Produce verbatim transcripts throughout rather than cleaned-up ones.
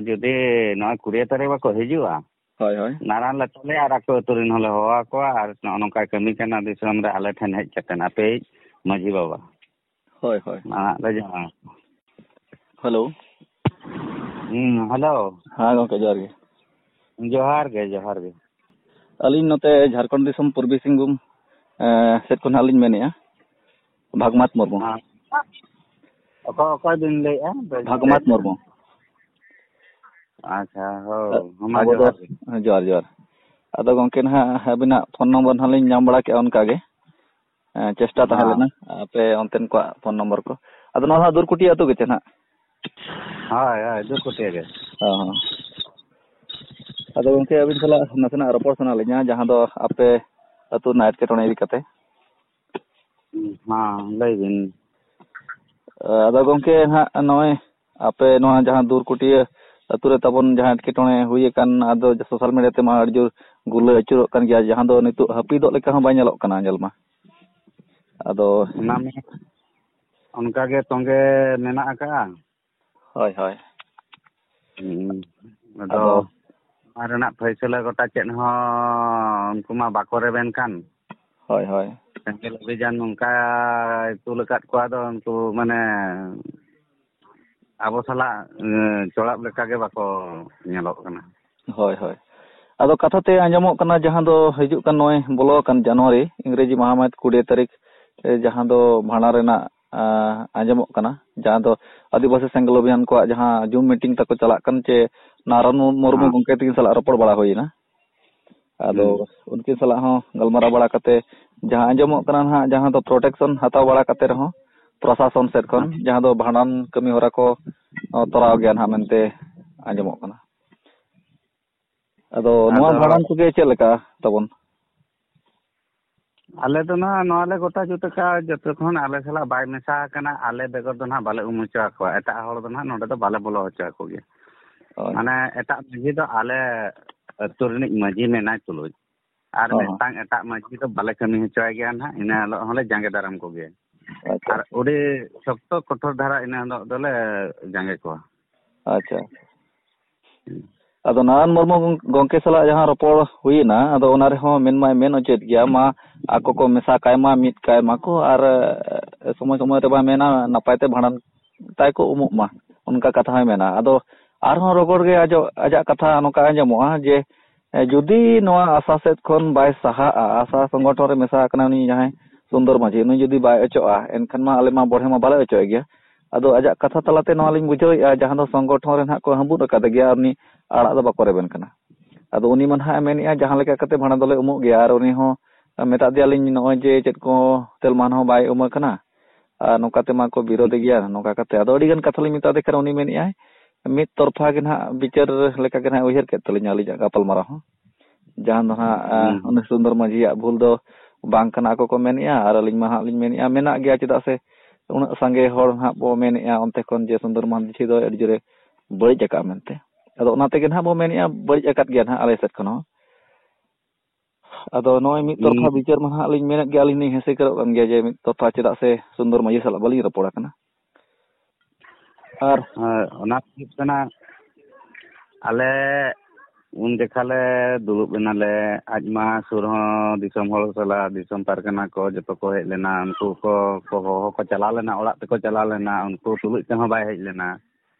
ᱡᱩᱫᱤ ᱱᱚᱜᱼᱚᱭ ᱠᱩᱲᱤ ᱛᱟᱹᱨᱤᱠᱷ ᱵᱟᱠᱚ ᱦᱤᱡᱩᱜᱼᱟ, ᱦᱳᱭ, ᱦᱳᱭ᱾ ᱱᱟᱨᱟᱱ ᱞᱮ ᱛᱚᱞᱮᱭᱟ ᱟᱨ ᱟᱠᱚ ᱟᱹᱛᱩ ᱨᱮᱱ ᱦᱚᱸᱞᱮ ᱦᱚᱦᱚ ᱟᱠᱚᱣᱟ ᱟᱨ ᱱᱚᱜᱼᱚ ᱱᱚᱝᱠᱟ ᱠᱟᱹᱢᱤ ᱠᱟᱱᱟ ᱫᱤᱥᱚᱢ ᱨᱮ, ᱟᱞᱮ ᱴᱷᱮᱱ ᱦᱮᱡ ᱠᱟᱛᱮ ᱟᱯᱮᱭᱤᱡ ᱢᱟᱹᱡᱷᱤ ᱵᱟᱵᱟ᱾ ᱦᱳᱭ, ᱦᱳᱭ᱾ ᱢᱟ ᱞᱟᱹᱭ ᱡᱚᱝ ᱢᱮ᱾ ᱦᱮᱞᱳ᱾ ᱦᱩᱸ, ᱦᱮᱞᱳ᱾ ᱦᱮᱸ ᱜᱚᱝᱠᱮ, ᱡᱚᱦᱟᱨ ᱜᱮ᱾ ᱡᱚᱦᱟᱨ ᱜᱮ, ᱡᱚᱦᱟᱨ ᱜᱮ᱾ ᱟᱹᱞᱤᱧ ᱱᱚᱛᱮ ᱡᱷᱟᱲᱠᱷᱚᱸᱰ ᱫᱤᱥᱚᱢ ᱯᱩᱨᱵᱤ ᱥᱤᱝᱵᱷᱩᱢ, ᱮᱸ, ᱥᱮᱫ ᱠᱷᱚᱱ ᱦᱟᱸᱜ ᱞᱤᱧ ᱢᱮᱱᱮᱫᱼᱟ, ᱵᱷᱟᱜᱽᱢᱟᱛ ᱢᱩᱨᱢᱩ᱾ ᱦᱮᱸ᱾ ᱚᱠᱚᱭ, ᱚᱠᱚᱭ ᱵᱤᱱ ᱞᱟᱹᱭᱮᱫᱼᱟ? ᱵᱷᱟᱜᱽᱢᱟᱛ ᱢᱩᱨᱢᱩ᱾ ᱟᱪᱪᱷᱟ, ᱦᱳᱭ᱾ ᱢᱟ ᱟᱵᱚ ᱫᱚ, ᱡᱚᱦᱟᱨ ᱜᱮ᱾ ᱡᱚᱦᱟᱨ, ᱡᱚᱦᱟᱨ᱾ ᱟᱫᱚ ᱜᱚᱝᱠᱮ ᱱᱟᱦᱟᱜ ᱟᱹᱵᱤᱱᱟᱜ ᱯᱷᱳᱱ ᱱᱚᱢᱵᱚᱨ ᱱᱟᱦᱟᱜ ᱞᱤᱧ ᱧᱟᱢ ᱵᱟᱲᱟ ᱠᱮᱫᱼᱟ ᱚᱱᱠᱟ ᱜᱮ᱾ ᱮᱸ, ᱪᱮᱥᱴᱟ ᱛᱟᱦᱮᱸ ᱦᱮᱸ᱾ ᱞᱮᱱᱟ ᱟᱯᱮ ᱚᱱᱛᱮᱱ ᱠᱚᱣᱟᱜ ᱯᱷᱳᱱ ᱱᱚᱢᱵᱚᱨ ᱠᱚ᱾ ᱟᱫᱚ ᱱᱚᱣᱟ ᱫᱚ ᱦᱟᱸᱜ ᱫᱩᱨᱠᱩᱴᱤ ᱟᱹᱛᱩ ᱜᱮ ᱪᱮ ᱱᱟᱦᱟᱜ? ᱦᱳᱭ, ᱦᱳᱭ, ᱫᱩᱨᱠᱩᱴᱤᱭᱟᱹ ᱜᱮ᱾ ᱦᱚᱸ, ᱦᱚᱸ᱾ ᱟᱫᱚ ᱜᱚᱝᱠᱮ, ᱟᱹᱵᱤᱱ ᱥᱟᱞᱟᱜ ᱱᱟᱥᱮᱱᱟᱜ ᱨᱚᱯᱚᱲ ᱥᱟᱱᱟ ᱞᱤᱧᱟ, ᱡᱟᱦᱟᱸ ᱫᱚ ᱟᱯᱮ ᱟᱹᱛᱩ ᱨᱮᱱᱟᱜ ᱮᱴᱠᱮᱴᱚᱬᱮ ᱤᱫᱤ ᱠᱟᱛᱮ᱾ ᱦᱮᱸ, ᱞᱟᱹᱭ ᱵᱤᱱ᱾ ᱟᱫᱚ ᱜᱚᱝᱠᱮ, ᱱᱟᱦᱟᱜ ᱱᱚᱜᱼᱚᱭ ᱟᱯᱮ ᱱᱚᱣᱟ ᱡᱟᱦᱟᱸ ᱫᱩᱨᱠᱩᱴᱤᱭᱟᱹ ᱟᱹᱛᱩ ᱨᱮ ᱛᱟᱵᱚᱱ ᱡᱟᱦᱟᱸ ᱮᱴᱠᱮᱴᱚᱬᱮ ᱦᱩᱭ ᱟᱠᱟᱱ, ᱟᱫᱚ social media ᱛᱮᱢᱟ ᱟᱹᱰᱤ ᱡᱳᱨ ᱜᱩᱨᱞᱟᱹ ᱟᱹᱪᱩᱨᱚᱜ ᱠᱟᱱ ᱜᱮᱭᱟ, ᱡᱟᱦᱟᱸ ᱫᱚ ᱱᱤᱛᱚᱜ ᱦᱟᱹᱯᱤᱫᱚᱜ ᱞᱮᱠᱟ ᱦᱚᱸ ᱵᱟᱭ ᱧᱮᱞᱚᱜ ᱠᱟᱱᱟ, ᱧᱮᱞ ᱢᱟ᱾ ᱟᱫᱚ ᱚᱱᱟ ᱢᱟ ᱚᱱᱠᱟ ᱜᱮ ᱛᱚᱸᱜᱮ ᱢᱮᱱᱟᱜ ᱟᱠᱟᱜᱼᱟ᱾ ᱦᱳᱭ, ᱦᱳᱭ᱾ ᱦᱩᱸ᱾ ᱟᱫᱚ ᱟᱫᱚ ᱚᱱᱟ ᱨᱮᱱᱟᱜ ᱯᱷᱟᱭᱥᱟᱞᱟ ᱜᱚᱴᱟ ᱪᱮᱫ ᱦᱚᱸ ᱩᱱᱠᱩ ᱢᱟ ᱵᱟᱠᱚ ᱨᱮᱵᱮᱱ ᱠᱟᱱ᱾ ᱦᱳᱭ, ᱦᱳᱭ᱾ ᱥᱮᱸᱜᱮᱞ ᱚᱵᱷᱤᱡᱟᱱ ᱱᱚᱝᱠᱟ ᱛᱩᱞ ᱟᱠᱟᱫ ᱠᱚᱣᱟ, ᱫᱚ ᱩᱱᱠᱩ ᱢᱟᱱᱮ ᱟᱵᱚ ᱥᱟᱞᱟᱜ, ᱮ, ᱡᱚᱲᱟᱣ ᱞᱮᱠᱟ ᱜᱮ ᱵᱟᱠᱚ ᱧᱮᱞᱚᱜ ᱠᱟᱱᱟ᱾ ᱦᱳᱭ, ᱦᱳᱭ᱾ ᱟᱫᱚ ᱠᱟᱛᱷᱟ ᱛᱮ ᱟᱸᱡᱚᱢᱚᱜ ᱠᱟᱱᱟ, ᱡᱟᱦᱟᱸ ᱫᱚ ᱦᱤᱡᱩᱜ ᱠᱟᱱ ᱱᱚᱜᱼᱚᱭ ᱵᱚᱞᱚ ᱟᱠᱟᱱ ᱡᱟᱱᱩᱣᱟᱨᱤ, ᱤᱝᱨᱮᱡᱤ ᱢᱟᱦᱟ ᱢᱟᱹᱦᱤᱛ ᱠᱩᱲᱤ ᱛᱟᱹᱨᱤᱠᱷ, ᱮ, ᱡᱟᱦᱟᱸ ᱫᱚ ᱵᱷᱟᱸᱰᱟᱱ ᱨᱮᱱᱟᱜ, ᱟ, ᱟᱸᱡᱚᱢᱚᱜ ᱠᱟᱱᱟ, ᱡᱟᱦᱟᱸ ᱫᱚ ᱟᱹᱫᱤᱵᱟᱹᱥᱤ ᱥᱮᱸᱜᱮᱞ ᱚᱵᱷᱤᱭᱟᱱ ᱠᱚᱣᱟᱜ ᱡᱟᱦᱟᱸ Zoom meeting ᱛᱟᱠᱚ ᱪᱟᱞᱟᱜ ᱠᱟᱱ, ᱪᱮ ᱱᱟᱨᱟᱱ ᱢᱩᱨᱢᱩ ᱦᱮᱸ᱾ ᱜᱚᱢᱠᱮ ᱛᱟᱹᱠᱤᱱ ᱥᱟᱞᱟᱜ ᱨᱚᱯᱚᱲ ᱵᱟᱲᱟ ᱦᱩᱭᱮᱱᱟ᱾ ᱟᱫᱚ ᱦᱩᱸ᱾ ᱩᱱᱠᱤᱱ ᱥᱟᱞᱟᱜ ᱦᱚᱸ ᱜᱟᱞᱢᱟᱨᱟᱣ ᱵᱟᱲᱟ ᱠᱟᱛᱮ ᱡᱟᱦᱟᱸ ᱟᱸᱡᱚᱢᱚᱜ ᱠᱟᱱᱟ ᱱᱟᱦᱟᱜ, ᱡᱟᱦᱟᱸ ᱫᱚ protection ᱦᱟᱛᱟᱣ ᱵᱟᱲᱟ ᱠᱟᱛᱮ ᱨᱮᱦᱚᱸ ᱯᱨᱚᱥᱟᱥᱚᱱ ᱥᱮᱫ ᱠᱷᱚᱱ ᱦᱮᱸ᱾ ᱡᱟᱦᱟᱸ ᱫᱚ ᱵᱷᱟᱸᱰᱟᱱ ᱠᱟᱹᱢᱤ ᱦᱚᱨᱟ ᱠᱚ, ᱚ, ᱛᱚᱨᱟᱣ ᱜᱮᱭᱟ ᱱᱟᱦᱟᱜ ᱢᱮᱱᱛᱮ ᱟᱸᱡᱚᱢᱚᱜ ᱠᱟᱱᱟ᱾ ᱟᱫᱚ ᱱᱚᱣᱟ ᱟᱫᱚ ᱵᱷᱟᱸᱰᱟᱱ ᱠᱚᱜᱮ ᱪᱮᱫ ᱞᱮᱠᱟ ᱛᱟᱵᱚᱱ? ᱟᱞᱮ ᱫᱚ ᱱᱟᱦᱟᱜ ᱱᱚᱣᱟ ᱞᱮ ᱜᱚᱴᱟ ᱡᱩᱛ ᱟᱠᱟᱫᱼᱟ, ᱡᱚᱛᱚ ᱠᱷᱚᱱ ᱟᱞᱮ ᱥᱟᱞᱟᱜ ᱵᱟᱭ ᱢᱮᱥᱟ ᱟᱠᱟᱱᱟ, ᱟᱞᱮ ᱵᱮᱜᱚᱨ ᱫᱚ ᱱᱟᱦᱟᱜ ᱵᱟᱞᱮ ᱩᱢ ᱦᱚᱪᱚ ᱟᱠᱚᱣᱟ᱾ ᱮᱴᱟᱜ ᱦᱚᱲ ᱫᱚ ᱱᱟᱦᱟᱜ ᱱᱚᱰᱮ ᱫᱚ ᱵᱟᱞᱮ ᱵᱚᱞᱚ ᱦᱚᱪᱚ ᱟᱠᱚ ᱜᱮᱭᱟ᱾ ᱦᱳᱭ᱾ ᱢᱟᱱᱮ ᱮᱴᱟᱜ ᱢᱟᱺᱡᱷᱤ ᱫᱚ ᱟᱞᱮ ᱟᱹᱛᱩ ᱨᱤᱱᱤᱡ ᱢᱟᱺᱡᱷᱤ ᱢᱮᱱᱟᱭ ᱛᱩᱞᱩᱡ ᱟᱨ ᱦᱚᱸ, ᱦᱚᱸ᱾ ᱢᱤᱫᱴᱟᱝ ᱮᱴᱟᱜ ᱢᱟᱺᱡᱷᱤ ᱫᱚ ᱵᱟᱞᱮ ᱠᱟᱹᱢᱤ ᱦᱚᱪᱚᱭ ᱜᱮᱭᱟ ᱱᱟᱦᱟᱜ᱾ ᱤᱱᱟᱹ ᱦᱤᱞᱳᱜ ᱦᱚᱸᱞᱮ ᱡᱟᱸᱜᱮ ᱫᱟᱨᱟᱢ ᱠᱚᱜᱮᱭᱟ᱾ ᱟᱪᱪᱷᱟ᱾ ᱟᱨ ᱟᱹᱰᱤ ᱥᱚᱠᱛᱚ ᱠᱚᱴᱷᱳᱨ ᱫᱷᱟᱨᱟ ᱤᱱᱟᱹ ᱦᱤᱞᱳᱜ ᱫᱚᱞᱮ ᱡᱟᱸᱜᱮ ᱠᱚᱣᱟ᱾ ᱟᱪᱪᱷᱟ᱾ ᱟᱫᱚ ᱱᱟᱨᱟᱭᱚᱱ ᱢᱩᱨᱢᱩ ᱜᱚᱝ-, ᱜᱚᱝᱠᱮ ᱥᱟᱞᱟᱜ ᱡᱟᱦᱟᱸ ᱨᱚᱯᱚᱲ ᱦᱩᱭᱮᱱᱟ, ᱟᱫᱚ ᱚᱱᱟ ᱨᱮᱦᱚᱸ ᱢᱮᱱ ᱢᱟᱭ ᱢᱮᱱ ᱦᱚᱪᱚᱭᱮᱫ ᱜᱮᱭᱟ, ᱢᱟ ᱟᱠᱚ ᱠᱚ ᱢᱮᱥᱟ ᱠᱟᱭ ᱢᱟ, ᱢᱤᱫ ᱠᱟᱭ ᱢᱟᱠᱚ, ᱟᱨ, ᱮ, ᱥᱚᱢᱚᱭ ᱥᱚᱢᱚᱭ ᱨᱮ ᱢᱟ ᱢᱮᱱᱟ ᱱᱟᱯᱟᱭ ᱛᱮ ᱵᱷᱟᱸᱰᱟᱱ ᱛᱟᱭ ᱠᱚ ᱩᱢᱩᱜ ᱢᱟ, ᱚᱱᱠᱟ ᱠᱟᱛᱷᱟ ᱦᱚᱸᱭ ᱢᱮᱱᱟ᱾ ᱟᱫᱚ ᱟᱨᱦᱚᱸ ᱨᱚᱜᱚᱲ ᱜᱮ ᱟᱡᱚ-, ᱟᱡᱟᱜ ᱠᱟᱛᱷᱟ ᱱᱚᱝᱠᱟ ᱟᱸᱡᱚᱢᱚᱜᱼᱟ ᱡᱮ, ᱮ, ᱡᱩᱫᱤ ᱱᱚᱣᱟ ᱟᱥᱟ ᱥᱮᱫ ᱠᱷᱚᱱ ᱵᱟᱭ ᱥᱟᱦᱟᱜᱼᱟ, ᱟᱥᱟ ᱥᱚᱝᱜᱚᱴᱷᱚᱱ ᱨᱮ ᱢᱮᱥᱟ ᱟᱠᱟᱱᱟ ᱩᱱᱤ ᱡᱟᱦᱟᱸᱭ ᱥᱩᱱᱫᱚᱨ ᱢᱟᱹᱡᱷᱤ, ᱱᱩᱭ ᱡᱩᱫᱤ ᱵᱟᱭ ᱚᱪᱚᱜᱼᱟ, ᱮᱱᱠᱷᱟᱱ ᱢᱟ ᱟᱞᱮ ᱢᱟ ᱵᱚᱲᱦᱮ ᱢᱟ ᱵᱟᱞᱮ ᱚᱪᱚᱜ ᱜᱮᱭᱟ᱾ ᱟᱫᱚ ᱟᱡᱟᱜ ᱠᱟᱛᱷᱟ ᱛᱟᱞᱟᱛᱮ ᱱᱚᱣᱟ ᱞᱤᱧ ᱵᱩᱡᱷᱟᱹᱣᱮᱫᱼᱟ, ᱡᱟᱦᱟᱸ ᱫᱚ ᱥᱚᱝᱜᱚᱴᱷᱚᱱ ᱨᱮ ᱱᱟᱦᱟᱜ ᱠᱚ ᱦᱟᱺᱵᱩᱫ ᱟᱠᱟᱫᱮ ᱜᱮᱭᱟ, ᱩᱱᱤ ᱟᱲᱟᱜ ᱫᱚ ᱵᱟᱠᱚ ᱨᱮᱵᱮᱱ ᱠᱟᱱᱟ᱾ ᱟᱫᱚ ᱩᱱᱤ ᱢᱟ ᱱᱟᱦᱟᱜ ᱮ ᱢᱮᱱᱮᱫᱼᱟ, ᱡᱟᱦᱟᱸ ᱞᱮᱠᱟ ᱠᱟᱛᱮ ᱵᱷᱟᱸᱰᱟᱱ ᱫᱚᱞᱮ ᱩᱢᱩᱜ ᱜᱮᱭᱟ, ᱟᱨ ᱩᱱᱤ ᱦᱚᱸ ᱢᱮᱛᱟᱫ ᱫᱮᱭᱟᱞᱤᱧ ᱱᱚᱜᱼᱚᱭ ᱡᱮ ᱪᱮᱫ ᱠᱚ ᱛᱮᱞᱢᱟᱱ ᱦᱚᱸ ᱵᱟᱭ ᱮᱢᱟ ᱠᱟᱱᱟ, ᱟᱨ ᱱᱚᱝᱠᱟ ᱛᱮᱢᱟ ᱠᱚ ᱵᱤᱨᱳᱫᱮ ᱜᱮᱭᱟ, ᱱᱚᱝᱠᱟ ᱠᱟᱛᱮ᱾ ᱟᱫᱚ ᱟᱹᱰᱤ ᱜᱟᱱ ᱠᱟᱛᱷᱟ ᱞᱤᱧ ᱢᱮᱛᱟ ᱫᱮ ᱠᱷᱟᱱ ᱩᱱᱤ ᱢᱮᱱᱮᱫᱼᱟᱭ, ᱢᱤᱫ ᱛᱚᱨᱯᱷᱟ ᱜᱮ ᱱᱟᱦᱟᱜ ᱵᱤᱪᱟᱹᱨ ᱞᱮᱠᱟ ᱜᱮ ᱱᱟᱦᱟᱜ ᱩᱭᱦᱟᱹᱨ ᱠᱮᱫ ᱛᱟᱹᱞᱤᱧᱟ ᱟᱹᱞᱤᱧᱟᱜ ᱜᱟᱯᱟᱞᱢᱟᱨᱟᱣ ᱦᱚᱸ᱾ ᱡᱟᱦᱟᱸ ᱫᱚ ᱱᱟᱦᱟᱜ, ᱟ, ᱦᱩᱸ᱾ ᱩᱱᱤ ᱥᱩᱱᱫᱚᱨ ᱢᱟᱹᱡᱷᱤᱭᱟᱜ ᱵᱷᱩᱞ ᱫᱚ ᱵᱟᱝ ᱠᱟᱱᱟ, ᱟᱠᱚ ᱠᱚ ᱢᱮᱱᱮᱫᱼᱟ, ᱟᱨ ᱟᱹᱞᱤᱧ ᱢᱟ ᱦᱟᱸᱜ ᱞᱤᱧ ᱢᱮᱱᱮᱫᱼᱟ, ᱢᱮᱱᱟᱜ ᱜᱮᱭᱟ, ᱪᱮᱫᱟᱜ ᱥᱮ ᱩᱱᱟᱹᱜ ᱥᱟᱸᱜᱮ ᱦᱚᱲ ᱱᱟᱦᱟᱜ ᱵᱚ ᱢᱮᱱᱮᱫᱼᱟ ᱚᱱᱛᱮ ᱠᱷᱚᱱ ᱡᱮ ᱥᱩᱱᱫᱚᱨ ᱢᱟᱹᱡᱷᱤ ᱫᱚ ᱟᱹᱰᱤ ᱡᱳᱨᱮ ᱵᱟᱹᱲᱤᱡ ᱟᱠᱟᱫᱼᱟ ᱢᱮᱱᱛᱮ᱾ ᱟᱫᱚ ᱚᱱᱟ ᱛᱮᱜᱮ ᱱᱟᱦᱟᱜ ᱵᱚ ᱢᱮᱱᱮᱫᱼᱟ, ᱵᱟᱹᱲᱤᱡ ᱟᱠᱟᱫ ᱜᱮᱭᱟ ᱱᱟᱦᱟᱜ ᱟᱞᱮ ᱥᱮᱫ ᱠᱷᱚᱱ ᱦᱚᱸ᱾ ᱟᱫᱚ ᱱᱚᱜᱼᱚᱭ ᱢᱤᱫ ᱛᱚᱨᱯᱷᱟ ᱦᱩᱸ᱾ ᱵᱤᱪᱟᱹᱨ ᱢᱟ ᱱᱟᱦᱟᱜ ᱞᱤᱧ ᱢᱮᱱᱮᱫ ᱜᱮᱭᱟ, ᱟᱹᱞᱤᱧ ᱞᱤᱧ ᱦᱮᱸᱥᱮ ᱠᱟᱹᱨᱚᱜ ᱠᱟᱱ ᱜᱮᱭᱟ ᱡᱮ ᱢᱤᱫ ᱛᱚᱨᱯᱷᱟ ᱪᱮᱫᱟᱜ ᱥᱮ ᱥᱩᱱᱫᱚᱨ ᱢᱟᱹᱡᱷᱤ ᱥᱟᱞᱟᱜ ᱵᱟᱹᱞᱤᱧ ᱨᱚᱯᱚᱲ ᱟᱠᱟᱱᱟ᱾ ᱟᱨ ᱦᱳᱭ, ᱚᱱᱟ ᱦᱩᱭᱩᱜ ᱠᱟᱱᱟ, ᱟᱞᱮ ᱩᱱ ᱡᱚᱠᱷᱟ ᱞᱮ ᱫᱩᱲᱩᱵ ᱮᱱᱟᱞᱮ, ᱟᱡ ᱢᱟ ᱥᱩᱨ ᱦᱚᱸ ᱫᱤᱥᱚᱢ ᱦᱚᱲ ᱥᱟᱞᱟᱜ, ᱫᱤᱥᱚᱢ ᱯᱟᱨᱜᱟᱱᱟ ᱠᱚ ᱡᱚᱛᱚ ᱠᱚ ᱦᱮᱡ ᱞᱮᱱᱟ, ᱩᱱᱠᱩ ᱠᱚ, ᱠᱚ ᱦᱚᱦᱚ ᱠᱚ ᱪᱟᱞᱟᱣ ᱞᱮᱱᱟ, ᱚᱲᱟᱜ ᱛᱮᱠᱚ ᱪᱟᱞᱟᱣ ᱞᱮᱱᱟ, ᱩᱱᱠᱩ ᱛᱩᱞᱩᱡ ᱛᱮᱦᱚᱸ ᱵᱟᱭ ᱦᱮᱡ ᱞᱮᱱᱟ᱾